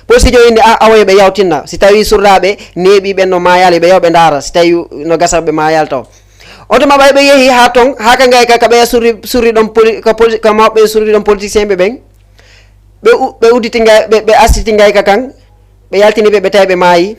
Polisiijo inni, "A, awa yo ɓe yawtinna. Si tawii surraaɓe neeɓii ɓen no maayaali, ɓe yaw ɓe ndaara. Si tawii no gasa ɓe maayaali taw." On tuma ɓay ɓe yehi haa ton, haa ka ngay ka, ka ɓeya surri, surri ɗon poli-, ka poli-, ka mawɓe surri ɗon politicien ɓe ɓen. Ɓe u-, ɓe udditi ngay, ɓe, ɓe astiti ngay ka kan, ɓe yaltini ɓe, ɓe tawi ɓe maayi.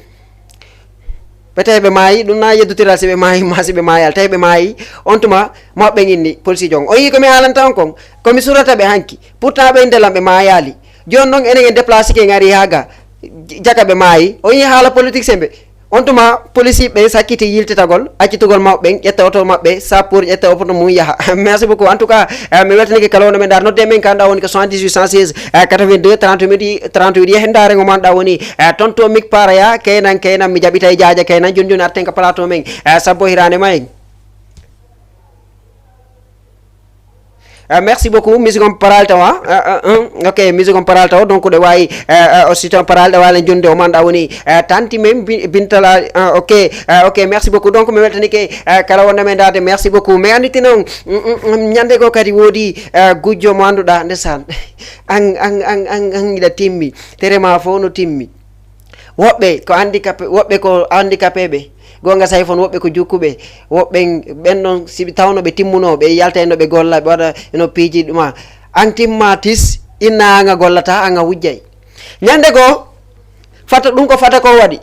Ɓe tawi ɓe maayi, ɗum na yeddotiral si ɓe maayi, ma si ɓe maayaali, tawi ɓe maayi. On tuma, mawɓe ɓen inni, polisiijo on. O yii ko mi haalanta on kon, ko mi surrata ɓe hanki. Pourtant ɓe ndelan ɓe maayaali. Jooni non enen en déplacé ke en ari haa ga, j-, jaka ɓe maayi. O yii haala politique sembe. On tuma, polisi ɓe sakkiti yiltitagol, accitugol mawɓe ɓen, ƴetta oto maɓɓe, sappoor ƴetta oto mum yaha. Merci beaucoup. En tout cas, eh, mi weltanike kala wonɗo men ndaar. Nodde men ka nda woni ko soixante-dix-huit cent seize, eh, quatre-vingt-deux trente-huit, trente-huit. Yehen ndaare ngo man ɗa woni, eh, tonto Mik Paraya, kaynan, kaynan, mi jaɓita e jaaja kaynan, joni joni arten ka plateau men, eh, sabbo hiraande ma en. Eh, merci beaucoup, musique on paral tawa. Eh, eh, eh, ok, musique on paral tawa, donc ɗe wawi, eh, eh, o site on paral ɗe walen jonde o man ɗa woni, eh, tanti men bi-, bintala, eh, ok, eh, ok, merci beaucoup. Donc mi weltanike, eh, kala wonde men dade, merci beaucoup. Mais anditi noon, mm, mm, mm, ñande goo kadi woodi, eh, gujjo mo annduɗa ndesan. An, an, an, an, an iɗa timmi. Tere ma fof no timmi. Woɓɓe ko handicapé, woɓɓe ko handicapé ɓe. Goonga say fon, woɓɓe ko jukkuɓe. Woɓɓe ɓen ɗon, si ɓe tawno ɓe timmuno, ɓe yaltay no ɓe golla, ɓe waɗa no piiji ɗuma. An timma tis, inna an a gollata, an a wujjay. Ñande goo, fata, ɗum ko fata ko waɗi.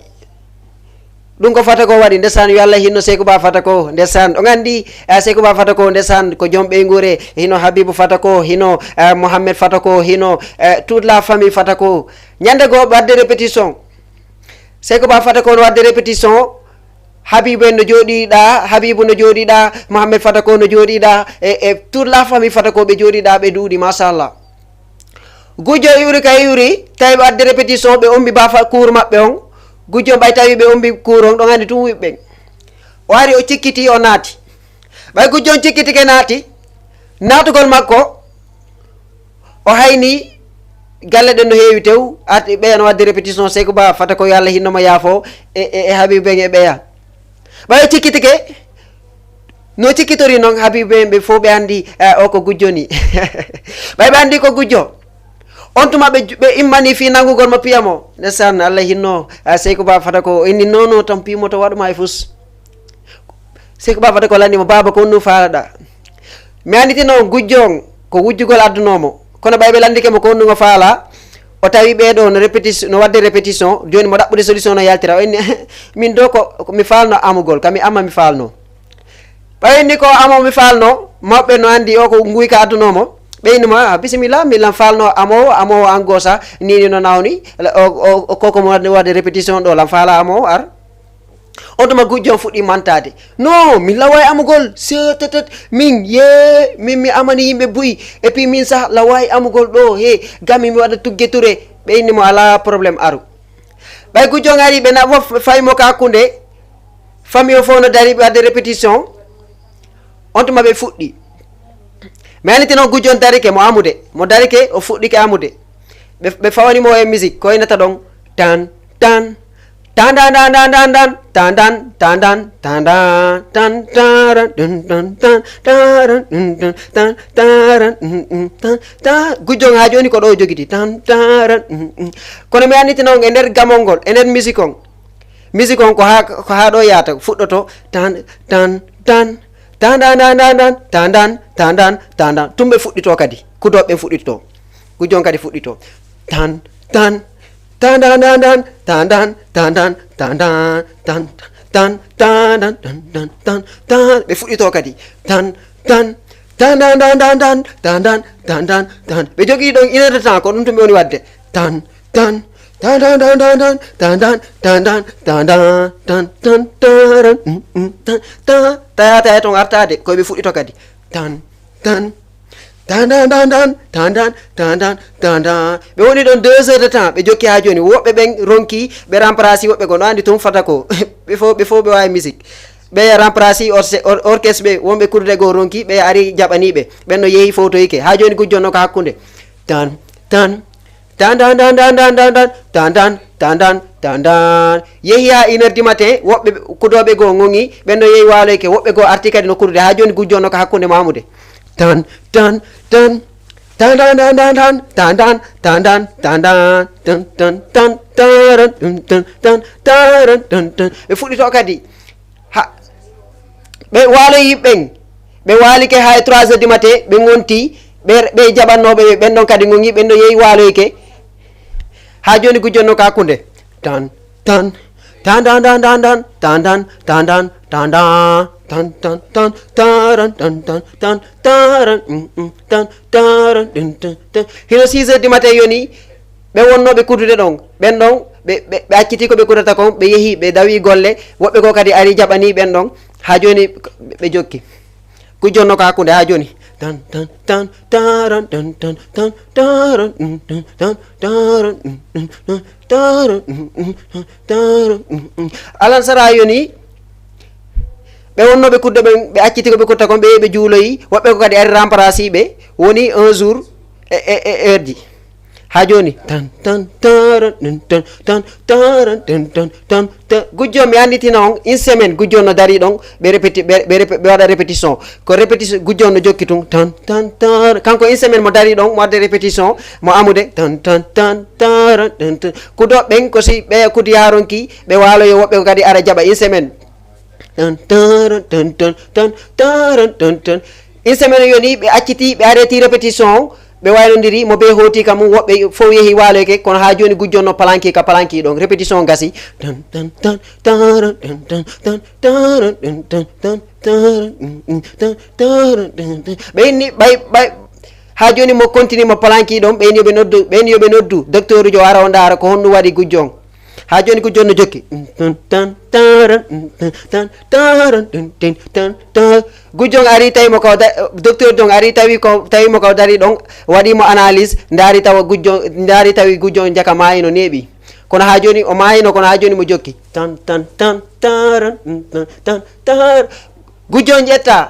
Ɗum ko fata ko waɗi, ndesan, yo Allah hinno Seyku Ba Fata ko, ndesan. On anndi, eh, Seyku Ba Fata ko, ndesan, ko joom ɓeynguure, hino Habibu Fata ko, hino, eh, Mohammed Fata ko, hino, eh, toute la famille Fata ko. Ñande goo, ɓe wadde répétition. Seyku Ba Fata ko no wadde répétition. Habibu en no jooɗiɗa, Habibu no jooɗiɗa, Mohammed Fata ko no jooɗiɗa, e, e toute la famille Fata ko ɓe jooɗiɗa, ɓe duuɗi, machallah. Gujjo iwri ka iwri, tawi ɓe wadde répétition, ɓe ombi ba fa-, cours maɓɓe on. Gujjo ɓay tawi ɓe ombi cours on, ɗon anndi tun wiɓɓe. O ari, o cikkiti, o naati. Ɓay gujjo on cikkitike naati, naatugol makko, o hayni galle ɗen no heewi tew, ati ɓeya no wadde répétition, Seyku Ba Fata ko yo Allah hinno mo yaafo, e, e, e Habibu en e ɓeya. Ɓay o cikkitike, no cikkitori noon, Habibu en ɓe fof ɓe anndi, eh, o ko gujjo ni. Ɓay ɓe anndi ko gujjo. On tuma ɓe, ɓe immani fii nanngugol mo piya mo. Ndesan, Allah hinno, eh, Seyku Ba Fata ko inni, "Non, non, tampii mo to waɗu ma e fus." Seyku Ba Fata ko lanndi mo, "Baaba, ko honɗum faalaɗa?" Mi annditino gujjo on, ko wujjugol addunoo mo. Kono ɓay ɓe lanndike mo ko honɗum o faala, o tawi ɓee ɗoo no répétition, no wadde répétition, jooni mo ɗaɓɓude solution no yaltira. O inni, "Min ɗoo ko, ko mi faalno amugol, ka mi ama mi faalno." Ɓay inni ko amo mi faalno, mawɓe no anndi o ko nguyka addunoo mo. Ɓe inni mo, "Ah, bisimilla, min lan faalno amoowo, amoowo an goosa, ni, ni no nawni, o, o, o, koko mo wadde, wadde répétition ɗoo, lan faala amoowo, ar." On tuma gujjo on fuɗɗi mantaade. "Non, min laway amugol, seetetet, min, yee, min mi amani yimɓe buy, et puis min sah laway amugol ɗoo, he, gami mi waɗa tugge ture." Ɓe inni mo, "Alaa problème, aru." Ɓay gujjo on ari, ɓe na-, fof fawi mo ka hakkunde, famille o fof no dari, ɓe wadde répétition. On tuma ɓe fuɗɗi. Mi annditi noon gujjo on darike mo amude, mo darike, o fuɗɗike amude. Ɓe, ɓe fawani mo e musique, ko waynata ɗon, tan, tan, Tan, tan, tan, tan, tan, tan. Tan, tan, tan, tan, tan, tan, taran, dun, dun, tan, taran, dun, dun, tan, taran, dun, dun, tan, ta-, gujjo on haa jooni ko ɗo o jogiti. Tan, taran, dun, dun. Kono mi annditino on e nder gamol ngol, e nder musique on. Musique on ko haa, ko haa ɗo yahata, fuɗɗoto tan, tan, tan. Tan, tan, tan, tan, tan, tan, tan, tan, tan, tan. Tun ɓe fuɗɗito kadi. Kudooɓe ɓen fuɗɗito. Gujjo on kadi fuɗɗito. Tan, tan. Tan, tan, tan, tan, tan, tan, tan, tan, tan, tan, tan, tan, tan, tan, tan, tan, tan, tan. Ɓe fuɗɗito kadi. Tan, tan. Tan, tan, tan, tan, tan, tan, tan, tan, tan, tan. Ɓe jogii ɗon une heure de temps, ko ɗum tun ɓe woni waɗde. Tan, tan. Tan, tan, tan, tan, tan, tan, tan, tan, tan, tan, tan, tan, taran, mm, mm, tan, tan. Taya, taya ton artaade, ko ɓe fuɗɗito kadi. Tan, tan. Tan, tan, tan, tan, tan, tan, tan, tan, tan, tan. Ɓe woni ɗon deux heures de temps, ɓe jokki haa jooni. Woɓɓe ɓen ronki, ɓe remplacé woɓɓe goo. No anndi tun fata ko. Ɓe fof, ɓe fof ɓe waawi musique. Ɓe remplacé orse-, or-, orchestre ɓe, wonɓe kudduɗe goo ronki, ɓe ari jaɓanii ɓe. Ɓen no yehi fowtoyike. Haa jooni gujjo on no ka hakkunde. Tan, tan. Tan, tan, tan, tan, tan, tan, tan, tan, tan, tan, tan, tan, tan. Yehi haa une heure du matin, woɓɓe kudooɓe goo ŋoŋi, ɓen no yehi waaloyike, woɓɓe goo arti kadi no kuddude, haa jooni gujjo on no ka hakkunde maamude. Tan, tan, tan. Tan, tan, tan, tan, tan, tan, tan, tan, tan, tan, tan, tan, taran, tan, tan, tan, taran, tan, tan. Ɓe fuɗɗito kadi. Ha, ɓe waaloyii ɓen. Ɓe waalike haa e trois heures du matin, ɓe ŋonti, ɓe, ɓe jaɓannooɓe ɓe, ɓen ɗon kadi ŋoŋi, ɓen ɗon yehi waaloyike. Haa jooni gujjo on no ka hakkunde. Tan, tan. Tan, tan, tan, tan, tan, tan, tan, tan, tan, tan, tan, tan, tan, tan, taran, tan, tan, tan, taran, mm, mm, tan, taran, tan, tan, tan. Hino six heures du matin yoni, ɓe wonnooɓe kuddude ɗon, ɓen ɗon, ɓe, ɓe, ɓe accitii ko ɓe kuddata kon, ɓe yehi, ɓe dawi golle, woɓɓe goo kadi ari jaɓanii ɓen ɗon, haa jooni ɓe jokki. Gujjo on no ka hakkunde haa jooni. Tan, tan, tan, taran, tan, tan, tan, taran, mm, tan, tan, taran, mm, mm, tan, taran, mm, mm, tan, taran, mm, mm. Alansara yoni, ɓe wonnooɓe kuddude ɓen, ɓe accitii ko ɓe kuddata kon, ɓe yehi ɓe juuloyi, woɓɓe goo kadi ari remplacé ɓe, woni un jour e, e, e heure ji. Haa jooni, tan, tan, taran, tan, tan, tan, taran, tan, tan, tan, ta-, gujjo on, mi annditina on, une semaine, gujjo on no darii ɗon, ɓe répéti-, ɓe, ɓe répé-, ɓe waɗa répétition. Ko répétition, gujjo on no jokki tun, tan, tan, taran. Kanko une semaine mo darii ɗon, mo waɗde répétition, mo amude, tan, tan, tan, taran, tan, tan. Kudooɓe ɓen ko si ɓe kuddi haa ronki, ɓe waaloyoo, woɓɓe goo kadi ara jaɓa une semaine. Tan, taran, tan, tan, tan, taran, tan, tan. Une semaine yoni, ɓe accitii, ɓe arrêti répétition, ɓe waynondiri, mo bee hooti ka mum, woɓɓe fof yehi waaloyike, kono haa jooni gujjo on no palanki ka palanki ɗon. Répétition gasi. Tan, tan, tan, taran, tan, tan, tan, taran, tan, tan, tan, taran, mm, mm, tan, taran, tan, tan. Ɓe inni, ɓay, ɓay, haa jooni mo continue mo palanki ɗon, ɓe inni yo ɓe noddu, ɓe inni yo ɓe noddu, docteur jo ara o ndaara ko honɗum waɗi gujjo on. Haa jooni gujjo on no jokki. Tan, tan, taran, tan, tan, taran, tan, tan, tan, tan. Gujjo on ari tawi mo ko da-, docteur on ari tawi ko, tawi mo ko darii ɗon, waɗi mo analyse, ndaari tawa gujjo, ndaari tawi gujjo on jaka maayi no neeɓi. Kono haa jooni o maayino, kono haa jooni mo jokki. Tan, tan, tan, taran, tan, tan, tan, tar. Gujjo on ƴetta,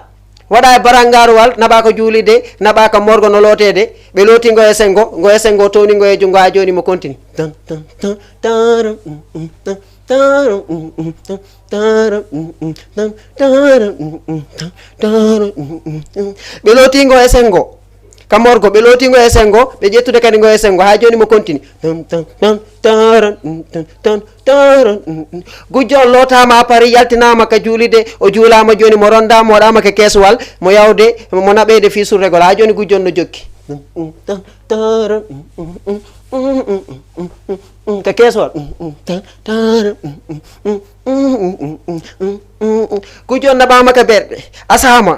waɗa e barangaarowal, naɓa ka juulirde, naɓa ka morgo no looteede, ɓe looti ngo e senngo, ngo e senngo towni ngo e junngo haa jooni mo continue. Tan, tan, tan, taran, mm, mm, tan, taran, mm, mm, tan, taran, mm, mm, tan, taran, mm, mm, tan, taran, mm, mm, tan. Ɓe looti ngo e senngo, ka morgo, ɓe looti ngo e senngo, ɓe ƴettude kadi ngo e senngo, haa jooni mo continue. Tan, tan, tan, taran, mm, tan, tan, taran, mm, mm. Gujjo on lootaama a pari, yaltinaama ka juulirde, o juulaama jooni, mo ronndaama, mo waɗaama ka keesuwal, mo yawde, mo naɓeede fii surregol. Haa jooni gujjo on no jokki. Mm, mm, tan, taran, mm, mm, mm, mm, mm, mm, mm, mm, mm, ka keesuwal. Mm, mm, tan, taran, mm, mm, mm, mm, mm, mm, mm, mm, mm, mm. Gujjo on naɓaama ka berɗe, asaama,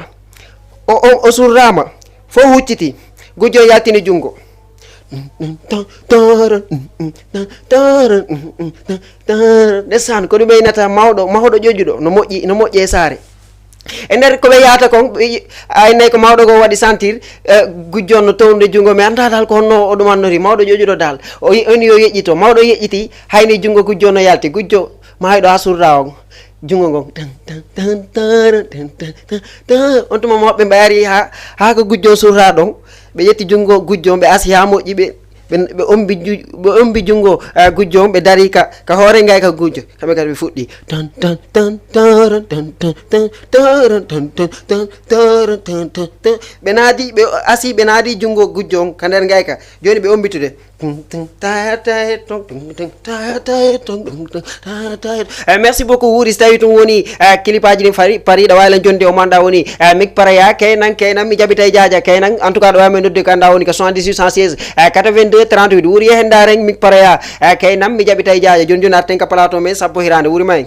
o, o, o surraama, fof hucciti. Gujjo on yaltini junngo. Tan, taran, mm, mm, tan, taran, mm, mm, tan, taran. Ndeysaan, ko ɗum ɓeynata mawɗo, mahɗo ƴoƴuɗo, no moƴƴi, no moƴƴi e saare. E nder ko ɓe yahata kon, ɓe yi-, aynay ko mawɗo goo waɗi sentir, eh, gujjo on no townude junngo, mi anndaa dal ko honno o ɗum annori, mawɗo ƴoƴuɗo dal. O yi-, o inni yo yeƴƴito, mawɗo yeƴƴiti, hayni junngo gujjo on no yalti, gujjo maayɗo haa surraa on. Junngo ngon, tan, tan, tan, taran, tan, tan, tan, tan. On tuma mawɓe ɓe ari haa, haa ko gujjo on surraa ɗon. Ɓe ƴetti junngo gujjo on, ɓe asi haa moƴƴi, ɓe ɓe ɓe ombi ju- ɓe ombi junngo, eh, gujjo on, ɓe dari ka ka hoore ngay ka gujjo. Kamɓe kadi ɓe fuɗɗi ton ton ton toron ton ton ton toron ton ton ton toron ton ton ton. Ɓe naadi, ɓe asi, ɓe naadi junngo gujjo on ka nder ngay ka. Jooni ɓe ombitude. Tum, tum, taya, taya, ton, tum, tum, taya, taya, ton, tum, tum, taya, taya. Eh, merci beaucoup, Wuri, si tawi tun woni, eh, kilipaji ɗin fari pariɗa wayla jonde o manda woni, eh, mik paraya kaynan kaynan mi jaɓita e jaaja kaynan. En tout cas ɗo wawi men nodde ko anda woni ko soixante-dix-huit cent seize, eh, quatre-vingt-deux trente-huit. Wuri yehen ndaren mik paraya, eh, kaynan mi jaɓita e jaaja. Joni joni arten ka plateau men sappo hirande. Wuri may.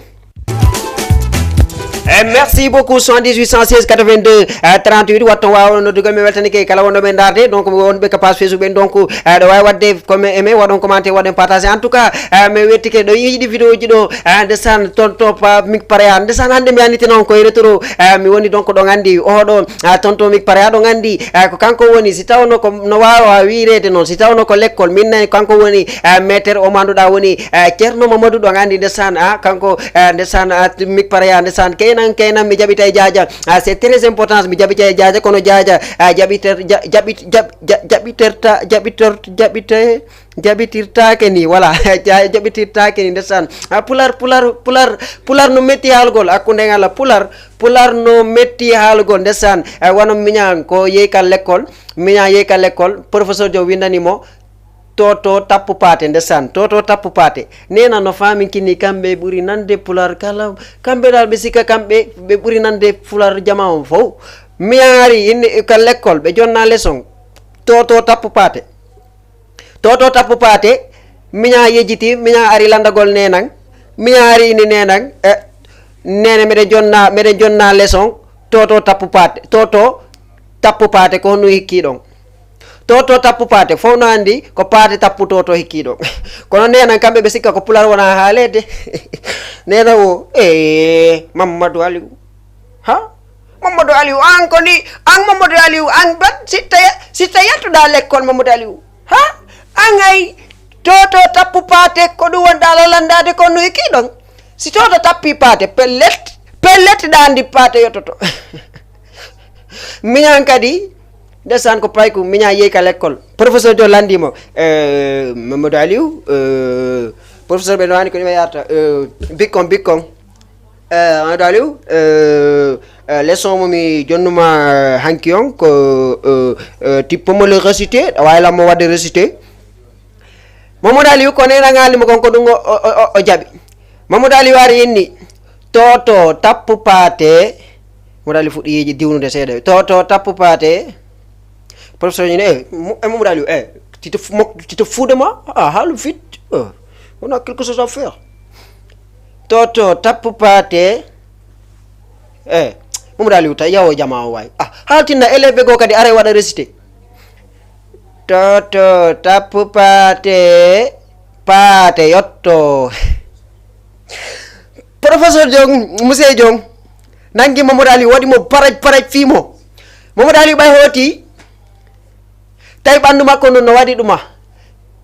Eh, merci beaucoup, soixante-dix-huit cent seize quatre-vingt-deux, eh, trente-huit. Watto wawa noddude, mi weltanike kala wonɗo men darde. Donc wonɓe ka page Facebook ɓen, donc, eh, ɗo wawi wadde comme aimé, waɗon commentaire, waɗon partage. En tout cas, eh, mi wettike ɗo yiɗi vidéo ji ɗo, eh, ndesan ton to pa mik paraya. Ndesan hande mi anditino on koye retour, eh, mi woni donc ɗon andi oɗo, eh, ton to mik paraya ɗon andi, eh, ko kanko woni, si tawno ko no wawa wiirede noon, si tawno ko lekkol, min nayi kanko woni, eh, maître o manduɗa woni, eh, Ceerno Mamadou ɗon andi ndesan, ah, kanko, eh, ndesan, ah, mik paraya ndesan, kaynan kaynan mi jaɓita e jaaja. Ah, c'est très important, mi jaɓita e jaaja, kono jaaja, ah, jaɓiter ja- jaɓit jaɓ ja- jaɓiterta jaɓiter jaɓite jaɓitirtake ni, voilà. Ja- jaɓitirtake ni ndesan. Ah, pular pular pular pular no metti haalgol, hakkunde ngala pular pular no metti haalgol ndesan. Eh, wano miñan ko yehi ka lekkol, miñan yehi ka lekkol, professeur jo windani mo toto tappu paate ndesan, toto tappu paate. Nena no famin kini kamɓe ɓuri nande pular kala, kamɓe dal ɓe sika kamɓe ɓe ɓuri nande pular jama on fow. Miñan ari inni ka lekkol ɓe jonna leçon, toto tappu paate. Toto tappu paate, miñan yejjiti, miñan ari landagol nenan, miñan ari inni nenan, e nene meɗen jonna meɗen jonna leçon, toto tappu paate, toto tappu paate ko honno hikki ɗon? Toto tappu paate fof no andi ko paate tappu toto hikki ɗon. Kono nenan kamɓe ɓe sikka ko pular wona haalede. Nena o e Mamadou Aliou. Ha? Mamadou Aliou, an ko ni, an Mamadou Aliou, an bat sitta sitta yettuɗa lekkol Mamadou Aliou. Ha? An ay toto tappu paate ko ɗum wonɗa lalandade ko no hikki ɗon. Si toto tappi paate pellet, pellet ɗa andi paate yottoto. Miñan kadi ndesan ko payku, miñan yehi ka lekkol. Professeur jo landimo, eh, Mamadou Aliou, eh, professeur ɓe no wani ko ɗum yarta, eh, bikkon bikkon. Eh, Mamadou Aliou, eh, eh, leçon mo mi jonnuma, eh, hanki on ko, eh, eh, tippo mo le récité, a wawi lammo wadde récité. Mamadou Aliou ko nenan haalimo kon ko ɗum o, o, o, o jaɓi. Mamadou Aliou ari inni toto tappu paate. Mamadou Aliou fuɗɗi yeeji diwnude seeɗa, toto tappu paate. Professeur ñine e Mamadou Aliou e tita tita fuude ma a haalu fit. Wona quelque chose à faire. Toto tappu paate. E Mamadou Aliou tawi yawo jama o wawi a haaltinna élève ɓe goo kadi ara e waɗa récité. Toto tappu paate, paate yotto. Professeur Diong, monsieur Diong, nangi Mamadou Aliou waɗi mo paraj paraj fii mo. Mamadou Aliou ɓay hooti tawi ɓanndu makko ndun no waɗi ɗuma.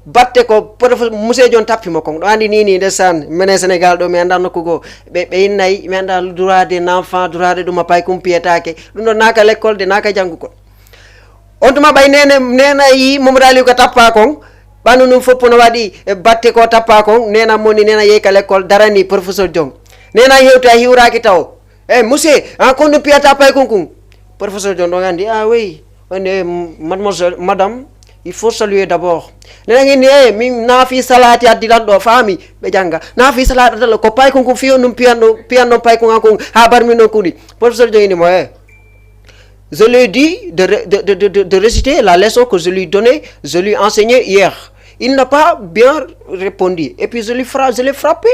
Batte ko professeur monsieur Diong tappi mo kon ɗo andi nini ndesan menen Sénégal ɗo mi annda nokku goo. Ɓe ɓe innay mi annda droit de l'enfant, droit de ɗuma pay kum piyetake. Ɗum ɗo naka lekkol de naka janngugol. On tuma ɓay nene nena yi Mamadou Aliou ko tappa kon, ɓandu ndun foppo no waɗi e batte ko tappa kon, nena moni nena yehi ka lekkol darani professeur Diong. Nena hewti a hiwraki taw. E monsieur, an kon ɗum piyata pay kon kun? Professeur Diong ɗon andi a weyi. On e mademoiselle, madame, il faut saluer d'abord. Nena ngini e min nafi salati addilan ɗo faami. Ɓe jannga nafi salati addilan ko pay kon kun fiyo ɗum piyan ɗon piyan ɗon pay kon an kon ha barmi ɗon kuɗi. Professeur Diong ini mo e je lui ai dit de, de, de, de, de réciter la leçon que je lui donnais, je lui enseignais hier. Il n'a pas bien répondu. Et puis je lui fra, je l'ai frappé.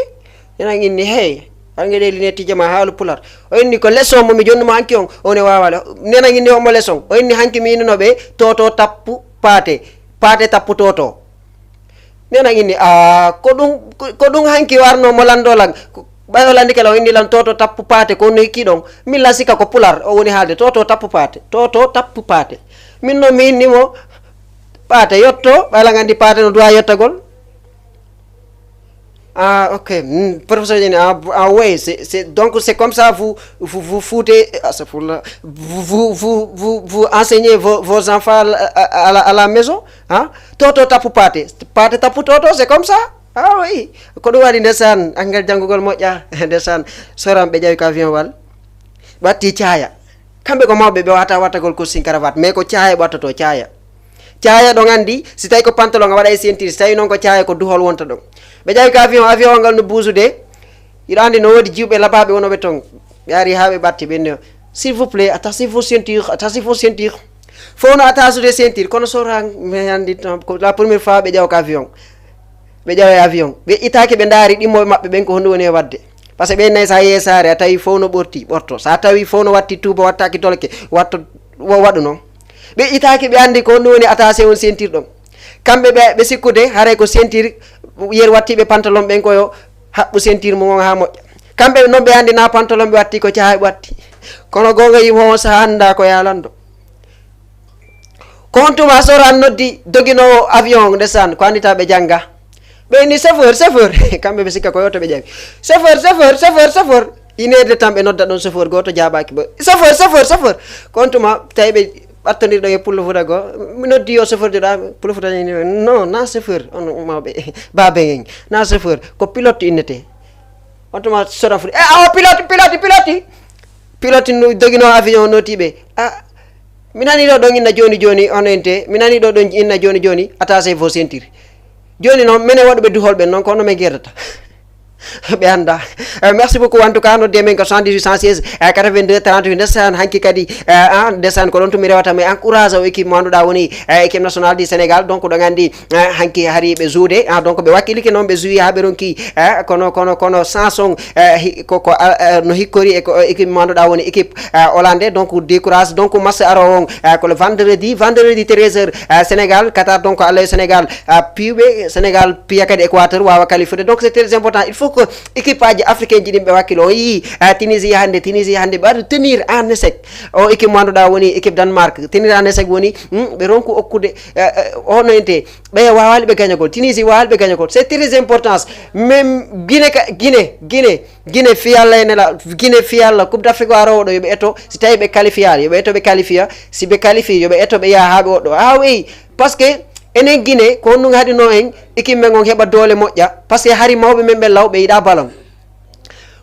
Ena inni hey, har ngeɗe linetije ma haalu pular. O inni ko leçon mo mi jonnuma hanki on, on e wawale. Nena inni omo leçon. O inni hanki mi innuno ɓe toto tappu paate, paate tappu toto. Nena inni a ko ɗum ko ɗum hanki warno mo lando lan. Ɓay o landi kala o inni lan toto tappu paate ko no hikki ɗon. Min lan sika ko pular o woni haalde toto tappu paate, toto tappu paate. Min noon mi inni mo paate yotto, ɓay lan andi paate no duwa yottagol. Ah, ok. Hmm, professeur Dieng, ah, ah, oui, c'est, c'est, donc c'est comme ça, vous, vous, vous foutez, ah, c'est pour là, vous, vous, vous, vous, vous enseignez vos, vos enfants à, à, à la, à la maison, hein? Toto tapu pate, pate tapu toto, c'est comme ça. Ah oui, ko ɗum waɗi ndesan, angel janngugol moƴƴa, ndesan, soran ɓe ƴawi ko avion wal, ɓe watti caaya. Kamɓe ko mawɓe, ɓe wata wattagol costume cravate, mais ko caaya ɓe wattoto, caaya. Caaya ɗon anndi, si tawi ko pantalon a waɗa e ceinture, si tawi noon ko caaya ko duhol wonta ɗon. Ɓe ƴawi ko avion, avion ngal no buusude. Hiɗa anndi no woodi jiwɓe labaaɓe wonooɓe toon. Ɓe ari haa ɓe ɓatti, ɓe nde, "S'il vous plaît, attachez vos ceintures, attachez vos ceintures." Fof no attasude ceinture, kono so ran, mi anndi tan, ko la première fois ɓe ƴawa ko avion. Ɓe ƴawa e avion. Ɓe itaaki, ɓe ndaari ɗimmoɓe maɓɓe ɓen ko honɗum woni e waɗde. Parce que ɓe nayi, sa yehi saare, a tawi fof no ɓorti, ɓorto. Sa tawi fof no watti tuuba, wattaaki tolke, watto, wo-, waɗu noon. Ɓe itaaki, ɓe anndi ko honɗum woni attaché on ceinture ɗon. Kamɓe ɓe, ɓe sikkude, haray ko ceinture, yer wattiiɓe pantalon ɓen ko yo haɓɓu ceinture mum on haa moƴƴa. Kamɓe noon ɓe anndi na pantalon ɓe watti, ko cahay ɓe watti. Kono goonga yimo on saha annda ko yaalando. Ko on tuma Soran noddi doginoowo avion on, ndesan, ko anndita ɓe jannga. Ɓe inni, "Chauffeur, chauffeur." Kamɓe ɓe sikka ko yo to ɓe ƴawi. "Chauffeur, chauffeur, chauffeur, chauffeur." Une heure de temps ɓe nodda ɗon chauffeur, gooto jaabaaki. Ba, "Chauffeur, chauffeur, chauffeur." Ko on tuma tawi ɓe ɓattondirɗo e pullo futa goo, mi noddi yo chauffeur joɗa, pullo futa ni, "Non, na chauffeur, on mawɓe, baabe en, na chauffeur, ko pilote innete." On tuma Soran fuɗi, "Eh, awa pilote, pilote, pilote." Pilote no doginoo avion notiiɓe. "Ah, mi nani ɗo ɗon inna jooni jooni, on ente, mi nani ɗo ɗon inna jooni jooni, attaché vos ceinture." Jooni noon, minen waɗuɓe duhol ɓen noon, ko no min gerdata. Ɓe annda. Eh, merci beaucoup. En tout cas, nodde men ko soixante-dix-huit cent seize, eh, quatre-vingt-deux trente-huit. Ndesan, hanki kadi, eh, ah, ndesan, ko ɗon tumi rewata mi encourage o équipe mo annduɗa woni, eh, équipe nationale du Sénégal. Donc, ɗon anndi, eh, hanki hari ɓe jouer. Ah, donc, ɓe wakkilike noon, ɓe jouer haa ɓe ronki, eh, kono, kono, kono, sans son, eh, hi-, ko, ko, ah, eh, no hikkori e ko, eh, équipe mo annduɗa woni équipe, eh, hollandais. Donc, décourage. Donc, match aro on, eh, ko le vendredi, vendredi treize heures, eh, Sénégal, Qatar, donc, Allah e Sénégal, eh, piiɓe, Sénégal piya kadi Équateur, wawa qualifier. Donc, c'est très important. Il faut que équipe aji africain ji ɗin ɓe wakkilo. On yii, eh, Tunisie hannde, Tunisie hannde, ɓe waɗi tenir en échec. O équipe mo annduɗa woni équipe Danemark. Tenir en échec woni, hmm, ɓe ronku okkude, eh, eh, ono ente. Ɓe wawali ɓe gañagol. Tunisie wawali ɓe gañagol. C'est très important. Même Guinée ka, Guinée, Guinée, Guinée fiyalla e nela, Guinée fiyalla, Coupe d'Afrique o arowo ɗo, yo ɓe eto, si tawi ɓe qualifiya, yo ɓe eto ɓe qualifiya, si ɓe qualifié, yo ɓe eto ɓe yaha haa ɓe woɗɗo. Ah oui, parce que enen Guinée, ko honɗum haɗino en, équipe men on heɓa doole moƴƴa, parce que hari mawɓe men ɓen law ɓe yiɗa ballon.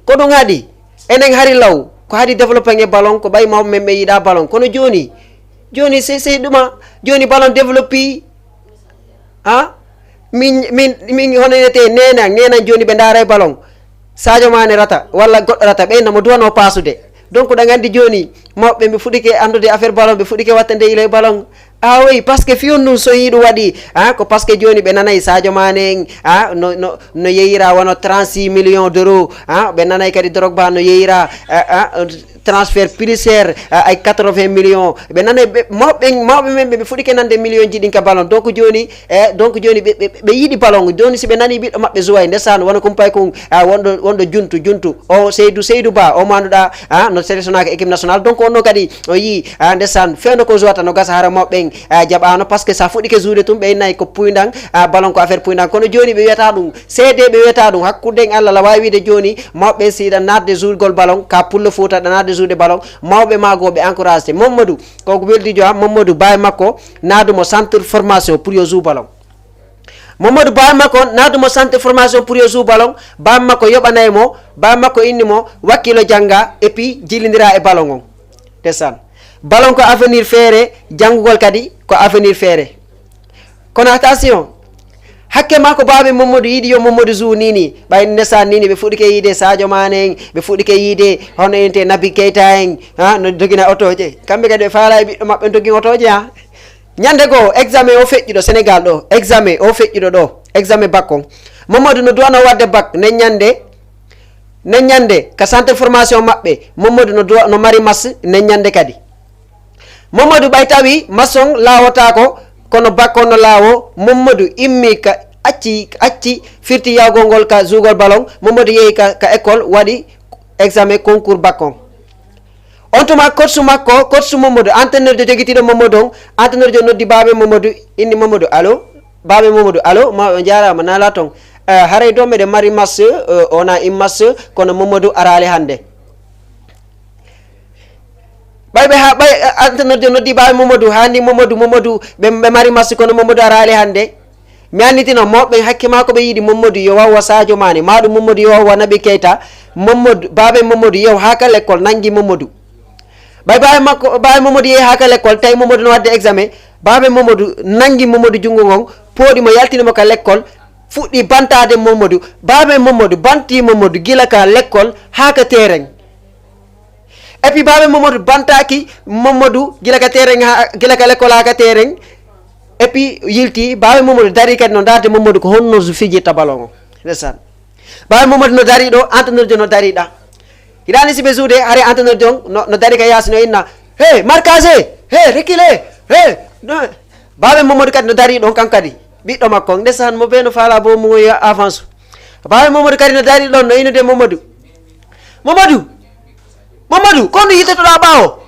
Ko ɗum haɗi, enen hari law, ko haɗi développé en e ballon, ko ɓay mawɓe men ɓe yiɗa ballon. Kono jooni, jooni c'est, c'est ɗuma, jooni ballon développé, ha? Min, min, min, hono wi'etee, nenan, nenan jooni ɓe ndaaray ballon. Sadio Mané rata, walla goɗɗo rata, ɓe inna mo duwano paasude. Donc, ɗa nganndi jooni, mawɓe ɓe fuɗike anndude affaire ballon, ɓe fuɗike wattande ilo e ballon. Ah oui, parce que fiyon ɗum so yiɗu waɗi, ah, ko parce que jooni ɓe nanay Sadio Mané en, ah, no, no, no yeyira wano trente-six millions d'euros, ah, ɓe nanay kadi Drogba no yeyira, ah, ah, transfert plus cher, ah, ay quatre-vingts millions. Ɓe nanay ɓe, mawɓe, mawɓe men ɓe, ɓe fuɗike nande million ji ɗin ka ballon. Donc jooni, eh, donc jooni ɓe, ɓe, ɓe yiɗi ballon. Jooni si ɓe nani ɓiɗɗo maɓɓe Zuway, ndesan, wano kumpay kun, ah, wonɗo, wonɗo Juntu, Juntu. O Seydou, Seydou Ba, o mo annduɗa, ah, no sélectionnaka équipe nationale. Donc on ɗon kadi, o yii, ah, ndesan, fewndo ko jouata no gasa hara mawɓe ɓen, ah, jaɓano, parce que sa fuɗɗike joude tun, ɓe innay ko puyndan, ah, ballon ko affaire puyndan. Kono jooni ɓe wiyata ɗum, C D ɓe wiyata ɗum, hakkunde en Allah la waawi wiide jooni, mawɓe ɓen si yiɗa naatde jouegol ballon, ka pullo Fuuta, ɗa naatde joude ballon, mawɓe ma goo ɓe encouragé. Mamadou, ko weldijo am, Mamadou, baay makko, naadu mo centre formation pour yo joue ballon. Mamadou, baay makko, naadu mo centre formation pour yo joue ballon, baay makko yoɓanay mo, baay makko inni mo, wakkilo jannga, et puis jillindira e ballon on. Ndesan. Ballon ko avenir feere, janngugol kadi ko avenir feere. Kono attention, hakke ma ko baaba Mamadou yiɗi yo Mamadou joue nini, ɓay ndesan nini, ɓe fuɗɗike yiide Sadio Mané en, ɓe fuɗɗike yiide hono ente Naby Keita en, ha, no dogina otooje. Kamɓe kadi ɓe faala e ɓiɗɗo maɓɓe dogin otooje, ha. Ñande goo, examen o feƴƴuɗo Sénégal ɗo, examen o feƴƴuɗo ɗo, examen bac on. Mamadou no duwano waɗde bac, nden ñande, nden ñande, ka centre formation maɓɓe, Mamadou no duwa-, no mari match, nden ñande kadi. Mamadou ɓay tawi match on laawotaako, kono bac on no laawo, Mamadou immi ka acci, acci firti yahgol ngol ka jougol ballon, Mamadou yehi ka, ka école, waɗi examen concours bac on. On tuma coach makko, coach Mamadou, entraîneur jo jogitiiɗo Mamadou on, entraîneur jo noddi baaba Mamadou, inni Mamadou, allo? Baaba Mamadou, allo? Ma on jaaraama, nala ton. Eh, haray ɗo meɗen mari match, eh, on a une match, kono Mamadou araali hannde. Ɓay ɓe ha, ɓay, eh, entraîneur jo noddi Baaba Mamadou, haandi Mamadou, Mamadou, ɓe, ɓe mari match kono Mamadou araali hannde. Mi annditino mawɓe ɓen hakke maa ko ɓe yiɗi Mamadou yo wawa Sadio Mané, maa ɗum Mamadou yo wawa Naby Keita. Mamadou, Baaba Mamadou yew haa ka l'école, nanngi Mamadou. Ɓay Baaba makko, Baaba Mamadou yehi haa ka l'école, tawi Mamadou no waɗde examen. Baaba Mamadou nanngi Mamadou junngo ngon, pooɗi mo, yaltini mo ka l'école, fuɗɗi bantaade Mamadou. Baaba Mamadou banti Mamadou gila ka l'école haa ka terrain. Et puis Baaba Mamadou bantaaki Mamadou gila ka terrain ha, gila ka l'école haa ka terrain. Et puis yilti, Baaba Mamadou dari kadi no ndaarde Mamadou ko honno fijirta ballon o. Ndeysaan. Baaba Mamadou no dari ɗo, entraîneur jo no dari ɗa. Hiɗa anndi si ɓe suude, hari entraîneur jo no, no dari ka yaasi no inna, "Hey, marquage! Hey, reculez! Hey!" No. Baaba Mamadou kadi no dari ɗon kan kadi. Ɓiɗɗo makko on, ndeysaan, mo bee no faala bo mo yo avance. Baaba Mamadou kadi no dari ɗon no innude Mamadou. "Mamadou! Mamadou, ko honɗum yiltotoɗaa ɓaawo?"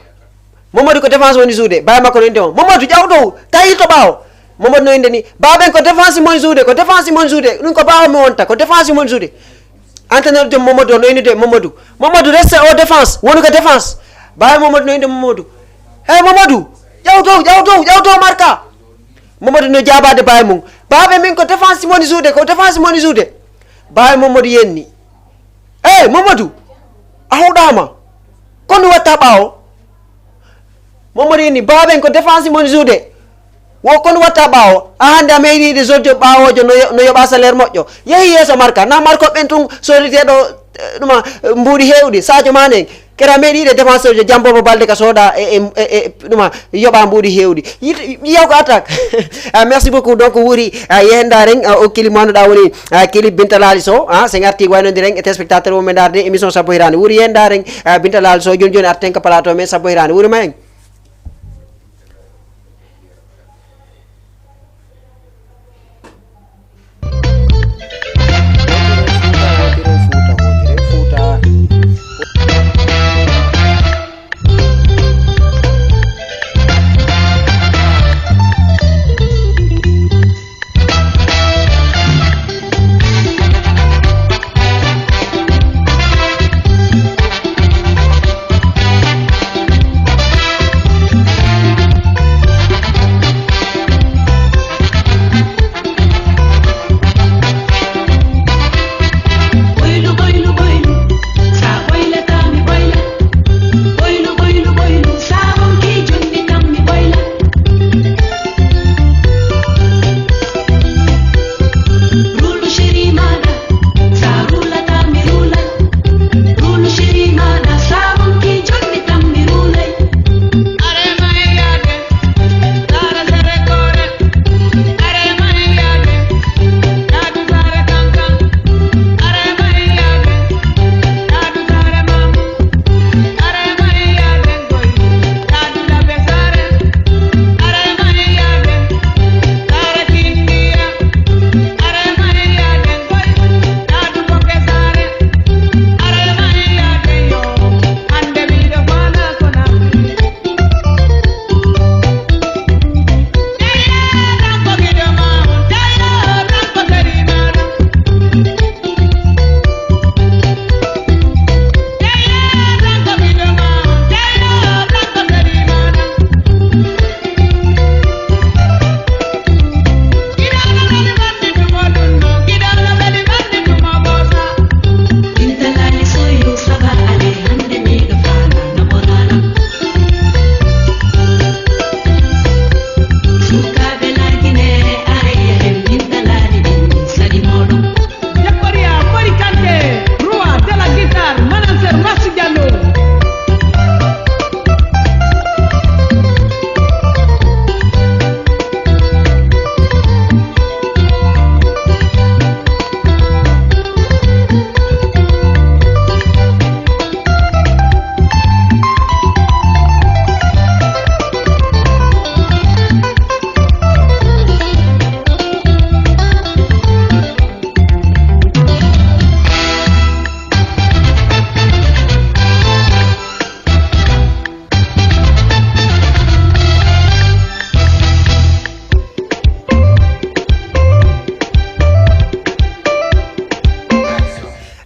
Mamadou ko défense woni suude. Baaba makko no innde mo, "Mamadou, ƴaw dow, ta yilto ɓaawo." Mamadou no innde ni, "Baaba en ko défense mon suude, ko défense mon suude. Ɗum ko ɓaawo mi wonta, ko défense mon suude." Entraîneur joom Mamadou o no innude Mamadou. "Mamadou, reste au défense, wonu ko défense." Baaba Mamadou no innde Mamadou. "Hey Mamadou, ƴaw dow, ƴaw dow, ƴaw dow marka." Mamadou no jaabaade baaba mum. "Baaba min ko défense mon suude, ko défense mon suude." Baaba Mamadou yenni. "Hey Mamadou, a huɗaama. Ko honɗum watta ɓaawo?" Mamadou inni, "Baaben ko défense mon suude. Wo ko honɗum watta ɓaawo. A hannde a meeɗiiɗe zodjo ɓaawoojo no yo-, no yoɓa salaire moƴƴo. Yehi yeeso marka. Na marko ɓen tun soditeeɗo, eh, ɗuma, eh, mbuuɗi heewɗi. Sadio Mané en. Kera meeɗiiɗe défenseur jo jamboobo balde ka sooda e, e, e, e, ɗuma yoɓa mbuuɗi heewɗi. Yit-, yiyaw ko attaque." Ah, merci beaucoup. Donc, wuuri, ah, yehenda ren, ah, o kili mo annduɗaa woni, ah, kili Binta Laali Sow, ah, sen arti waynondi ren e téléspectateur mo men ndaarde émission Sabbo Hiraande. Wuuri yehenda ren, ah, Binta Laali Sow, jooni jooni arten ka plateau men Sabbo Hiraande. Wuuri ma en.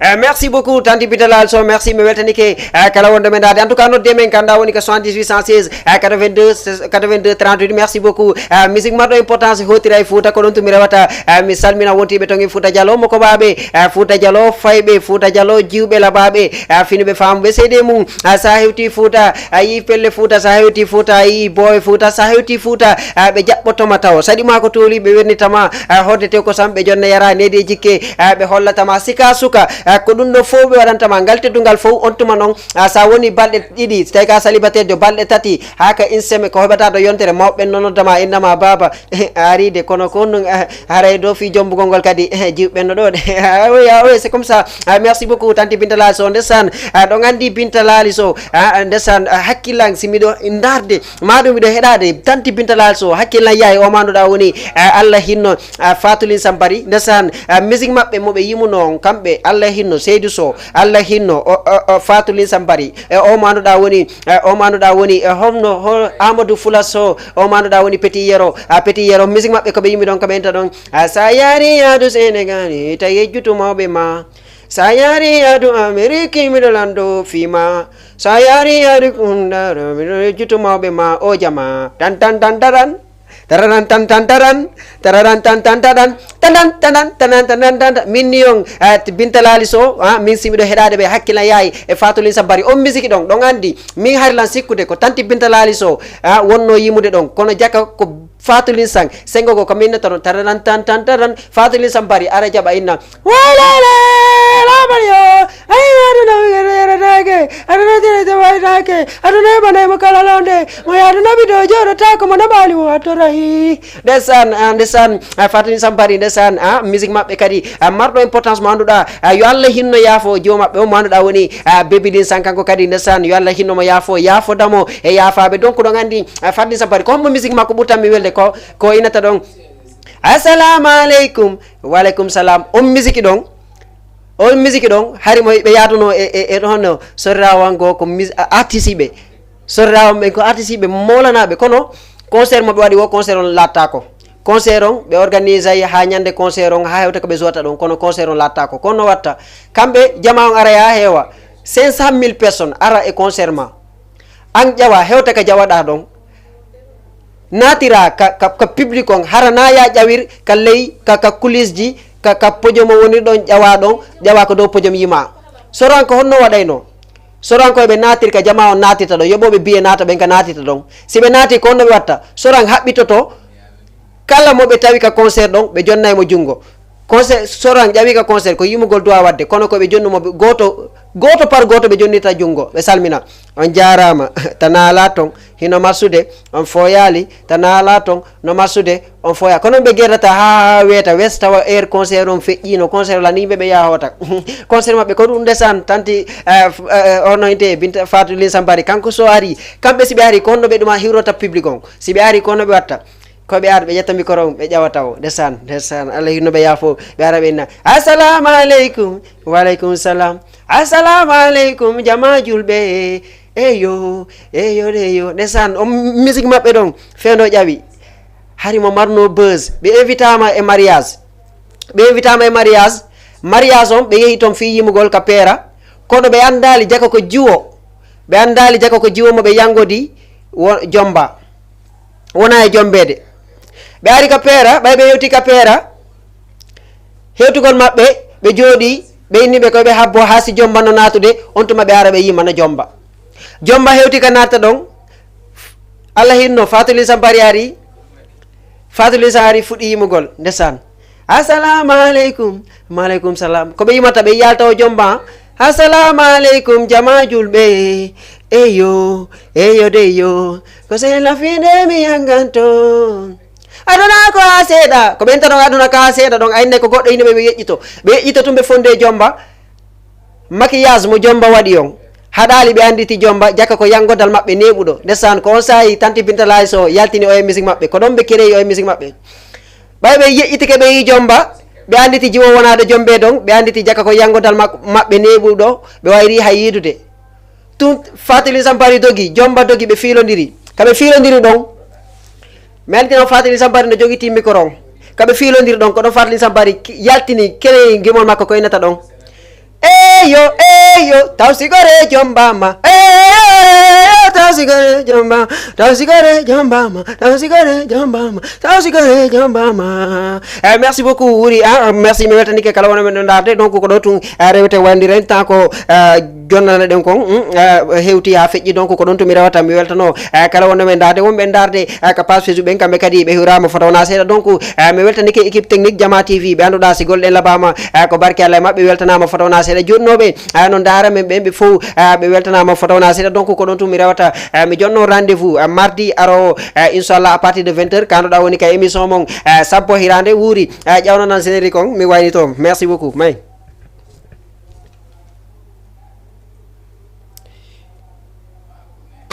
Eh, merci beaucoup, Tanti Binta Lal Sow, merci, mi weltanike. Eh, kala wonɗo men daade, en tout cas, nodde men, kanda woni ko soixante-dix-huit cent seize, eh, quatre-vingt-deux, quatre-vingt-deux trente-huit, merci beaucoup. Eh, musique marɗo importance, hotira e Fouta, ko ɗon tumi rewata. Eh, mi salmina wontiɓe ton e Fouta Dialo, mo ko baɓe, eh, Fouta Dialo, fayɓe, Fouta Dialo, jiwɓe, labaɓe, eh, finuɓe, famuɓe, seede mum. Eh, sa hewti Fouta, a yii pelle Fouta, sa hewti Fouta, a yii boowe Fouta, sa hewti Fouta, eh, ɓe jaɓɓotoma taw. Saɗi ma ko tooli, ɓe wernitama, eh, horde tew kosam, ɓe jonna yara, needi e jikke, eh, ɓe hollatama sika suka, eh, ko ɗum ɗo fof ɓe waɗantama. Ngal teddungal fof on tuma noon, ah, sa woni balɗe ɗiɗi, so tawi ka célibataire jo balɗe tati, haa ka inseme ko heɓata ɗo yontere, mawɓe ɓen no noddama innama baaba, a ari de, kono ko ɗum, eh, haray ɗo fii jombugol ngol kadi, eh, jiwɓe no ɗo de. Ah, oui, ah, oui, c'est comme ça. Ah, merci beaucoup, Tanti Binta Lali Sow. Ndesan, ah, ɗon anndi Binta Lali Sow. Ah, ndesan, ah, hakkillan si miɗo ndaarde, ma ɗum miɗo heɗaade, Tanti Binta Lali Sow, hakkillan yaay o ma nduɗa woni, ah, Allah hinno, ah, Fatulin Sampari. Ndesan, ah, musique maɓɓe mo ɓe yimuno on, kamɓe, Allah hinno, Seydou Sow, Allah hinno, o, o, o, Fatulin Sampari. E o ma nduɗa woni, e o ma nduɗa woni, e homno, ho, Amadou Fula Sow, o ma nduɗa woni Petit Yero, ah, Petit Yero, musique maɓɓe ko ɓe yimi ɗon, ko ɓe enta ɗon. Ah, sa yaari yaadu Senegal, ta yejjutu mawɓe ma. Sa yaari yaadu Amerique, miɗo lando fima. Sa yaari yaadu Kundara, miɗo yejjutu mawɓe ma, o jama. Tan, tan, tan, taran. Tararan tan tan taran, tararan tan tan taran, tanan tanan tanan tanan tan. Min ni on, eh, Binta Lali Sow, ah, min si miɗo heɗaade ɓe hakkillan yaay e Fatulin Sampari. On misiki ɗon, ɗon anndi, min hari lan sikkude ko Tanti Binta Lali Sow, ah, wonno yimude ɗon. Kono jaka ko Fatulin San, sengo go ko min nata ɗon, tararan tan tan taran, Fatulin Sampari, ara jaɓa inna. Walele, labari yo, ay, aduna mi gere gere dake, aduna jere jere dake, aduna e bana mo kala londe, mo ya aduna bi do joro ta ko mo na bali mo atorai. Ndesan, ah, ndesan, ah, Fatulin Sampari, ndesan, ah, musique maɓɓe kadi, ah, marɗo importance mo annduɗa, ah, yo Allah hinno yaafo jiwo maɓɓe o mo annduɗa woni, ah, Baby Lin San kanko kadi, ndesan, yo Allah hinno mo yaafo, yaafo damo e yaafaɓe. Donc ɗon anndi, ah, Fatulin Sampari, ko hombo musique makko ɓurtanmi welde ko, ko inata ɗon. Assalamu aleykum. Wa aleykum salam. On misiki ɗon, on misiki ɗon, hari mo ɓe yaaduno e, e, e ɗon no sorrawango ko mis-, a-, artiste ɓe. Sorrawan ɓen ko artiste ɓe molanaɓe, kono concert mo ɓe waɗi wo concert on laattako. Concert on ɓe organisay ha ñande concert on, ha hewta ko ɓe jowata ɗon, kono concert on laattako. Kono no watta, kamɓe jama on ara ya heewa, cinq cent mille personnes ara e concert ma. An ƴawa, hewta ka jawaɗa ɗon. Naatira ka, ka, ka public on, hara na ya ƴawir ka ley, ka, ka coulisseji, ka, ka podium o woni ɗon ƴawa ɗon, ƴawa ko dow podium yima. Soran ko honno waɗayno? Soran ko ɓe naatir ka jama on naatirta ɗon, yoɓoɓe biye naata ɓen ka naatirta ɗon. Si ɓe naati ko honno ɓe watta? Soran haɓɓitoto kala mo ɓe tawi ka concert ɗon, ɓe jonnay mo junngo. Concert, Soran ƴawi ka concert, ko yimugol duwa waɗde, kono ko ɓe jonnumo ɓe gooto, gooto par gooto ɓe jonnita junngo, ɓe salmina. On jaaraama, tana alaa ton, hino marsude, on fooyaali, tana alaa ton, no marsude, on fooya. Kono ɓe gerata haa weeta, wes tawa heure concert on feƴƴiino, concert la ni yimɓe ɓe yaha hoota. Concert maɓɓe ko ɗum ndesan, tanti, eh, f-, eh, ono inte, Binta Fatou Lin Sambari, kanko so ari, kamɓe si ɓe ari, ko honno ɓe ɗuma hiwrota public on? Si ɓe ari, ko honno ɓe watta? Ko ɓe ara ɓe ƴetta micro on, ɓe ƴawa taw. Ndesan, ndesan, Allah hinno ɓe yaafo. Ɓe ara ɓe inna, "Assalamu aleykum." "Wa aleykum salam." "Assalamu aleykum, jama julɓe." Eyo, eyo, eyo. Ndesan, on musique maɓɓe ɗon, fendo ƴawi. Hari mo marno buzz. Ɓe invitama e mariage. Ɓe invitama e mariage. Mariage on, ɓe yehi ton fii yimugol ka peera. Kono ɓe andaali jaka ko jiwo. Ɓe andaali jaka ko jiwo mo ɓe yangodi wo-, jomba. Wona e jombeede. Ɓe ari ka peera, ɓay ɓe hewti ka peera. Hewtugol maɓɓe, ɓe jooɗi, ɓe inni ɓe ko ɓe habbo haa si jomba no naatude, on tuma ɓe ara ɓe yima no jomba. Jomba hewti ka naata ɗon. Allah hinno, Fatou Lin Sampari ari. Fatou Lin San ari fuɗɗi yimugol, ndesan. "Assalamu aleykum." "Maleykum salam." Ko ɓe yimata, ɓe yalta o jomba. "Assalamu aleykum, jama julɓe." "Eyo, eyo de yo. Ko sey lafinde mi yanganto. Aduna ko haa seeɗa." Ko ɓe enta ɗon aduna ko haa seeɗa ɗon, aynne ko goɗɗo ine ɓe, ɓe yeƴƴito. Ɓe yeƴƴito tun ɓe fonde jomba. Maquillage mo jomba waɗi on. Haɗaali ɓe anditi jomba, jaka ko yangodal maɓɓe neeɓuɗo. Ndesan ko on saayi Tanti Binta Laayi Sow yaltini o e musique maɓɓe. Ko ɗon ɓe kereyi o e musique maɓɓe. Ɓay ɓe yeƴƴitike ɓe yi jomba, ɓe anditi jiwo wonaɗo jombe ɗon, ɓe anditi jaka ko yangodal mak-, maɓɓe neeɓuɗo, ɓe wayri hay yiidude. Tun Fatou Lin Sampari dogi, jomba dogi, ɓe fiilondiri. Ka ɓe fiilondiri ɗon, mi annditino Fatou Lin Sampari no jogiti micro on. Ka ɓe fiilondiri ɗon, ko ɗon Fatou Lin Sampari ki-, yaltini kene gimol makko ko innata ɗon. "E Eyo, eyo, taw si gore jombama. Eyo, taw si gore jombama. Taw si gore jombama. Taw si gore jombama. Taw si gore jombama. Eh, merci beaucoup, Wuri. Ah, merci, mi weltanike kala wona men ɗo darde. Donc, ko ɗo tun, eh, rewete wandi ren, tan ko, eh, jonnana ɗen kon, mm, eh, hewti ha feƴƴi. Donc, ko ɗon to mi rewata, mi weltano, eh, kala wonno men darde, wonɓe darde, eh, ka page Facebook ɓen, kamɓe kadi ɓe hiwrama fota wona seeɗa. Donc, eh, mi weltanike équipe technique Jama T V, ɓe annduɗa si golle ɗen labama, eh, ko barke Allah e maɓɓe, weltanama fota wona seeɗa. Joɗnoɓe, eh, no dara men ɓen ɓe fow, eh, ɓe weltanama fota wona seeɗa. Donc, ko ɗon tun mi rewata, eh, mi jonno rendez-vous, eh, mardi arowo, eh, inchallah, à partir de vingt heures, ka annduɗa woni ka émission mon, eh, sappo hirande. Wuri, eh, ƴawnanan générique on, mi wayni toon. Merci beaucoup. May.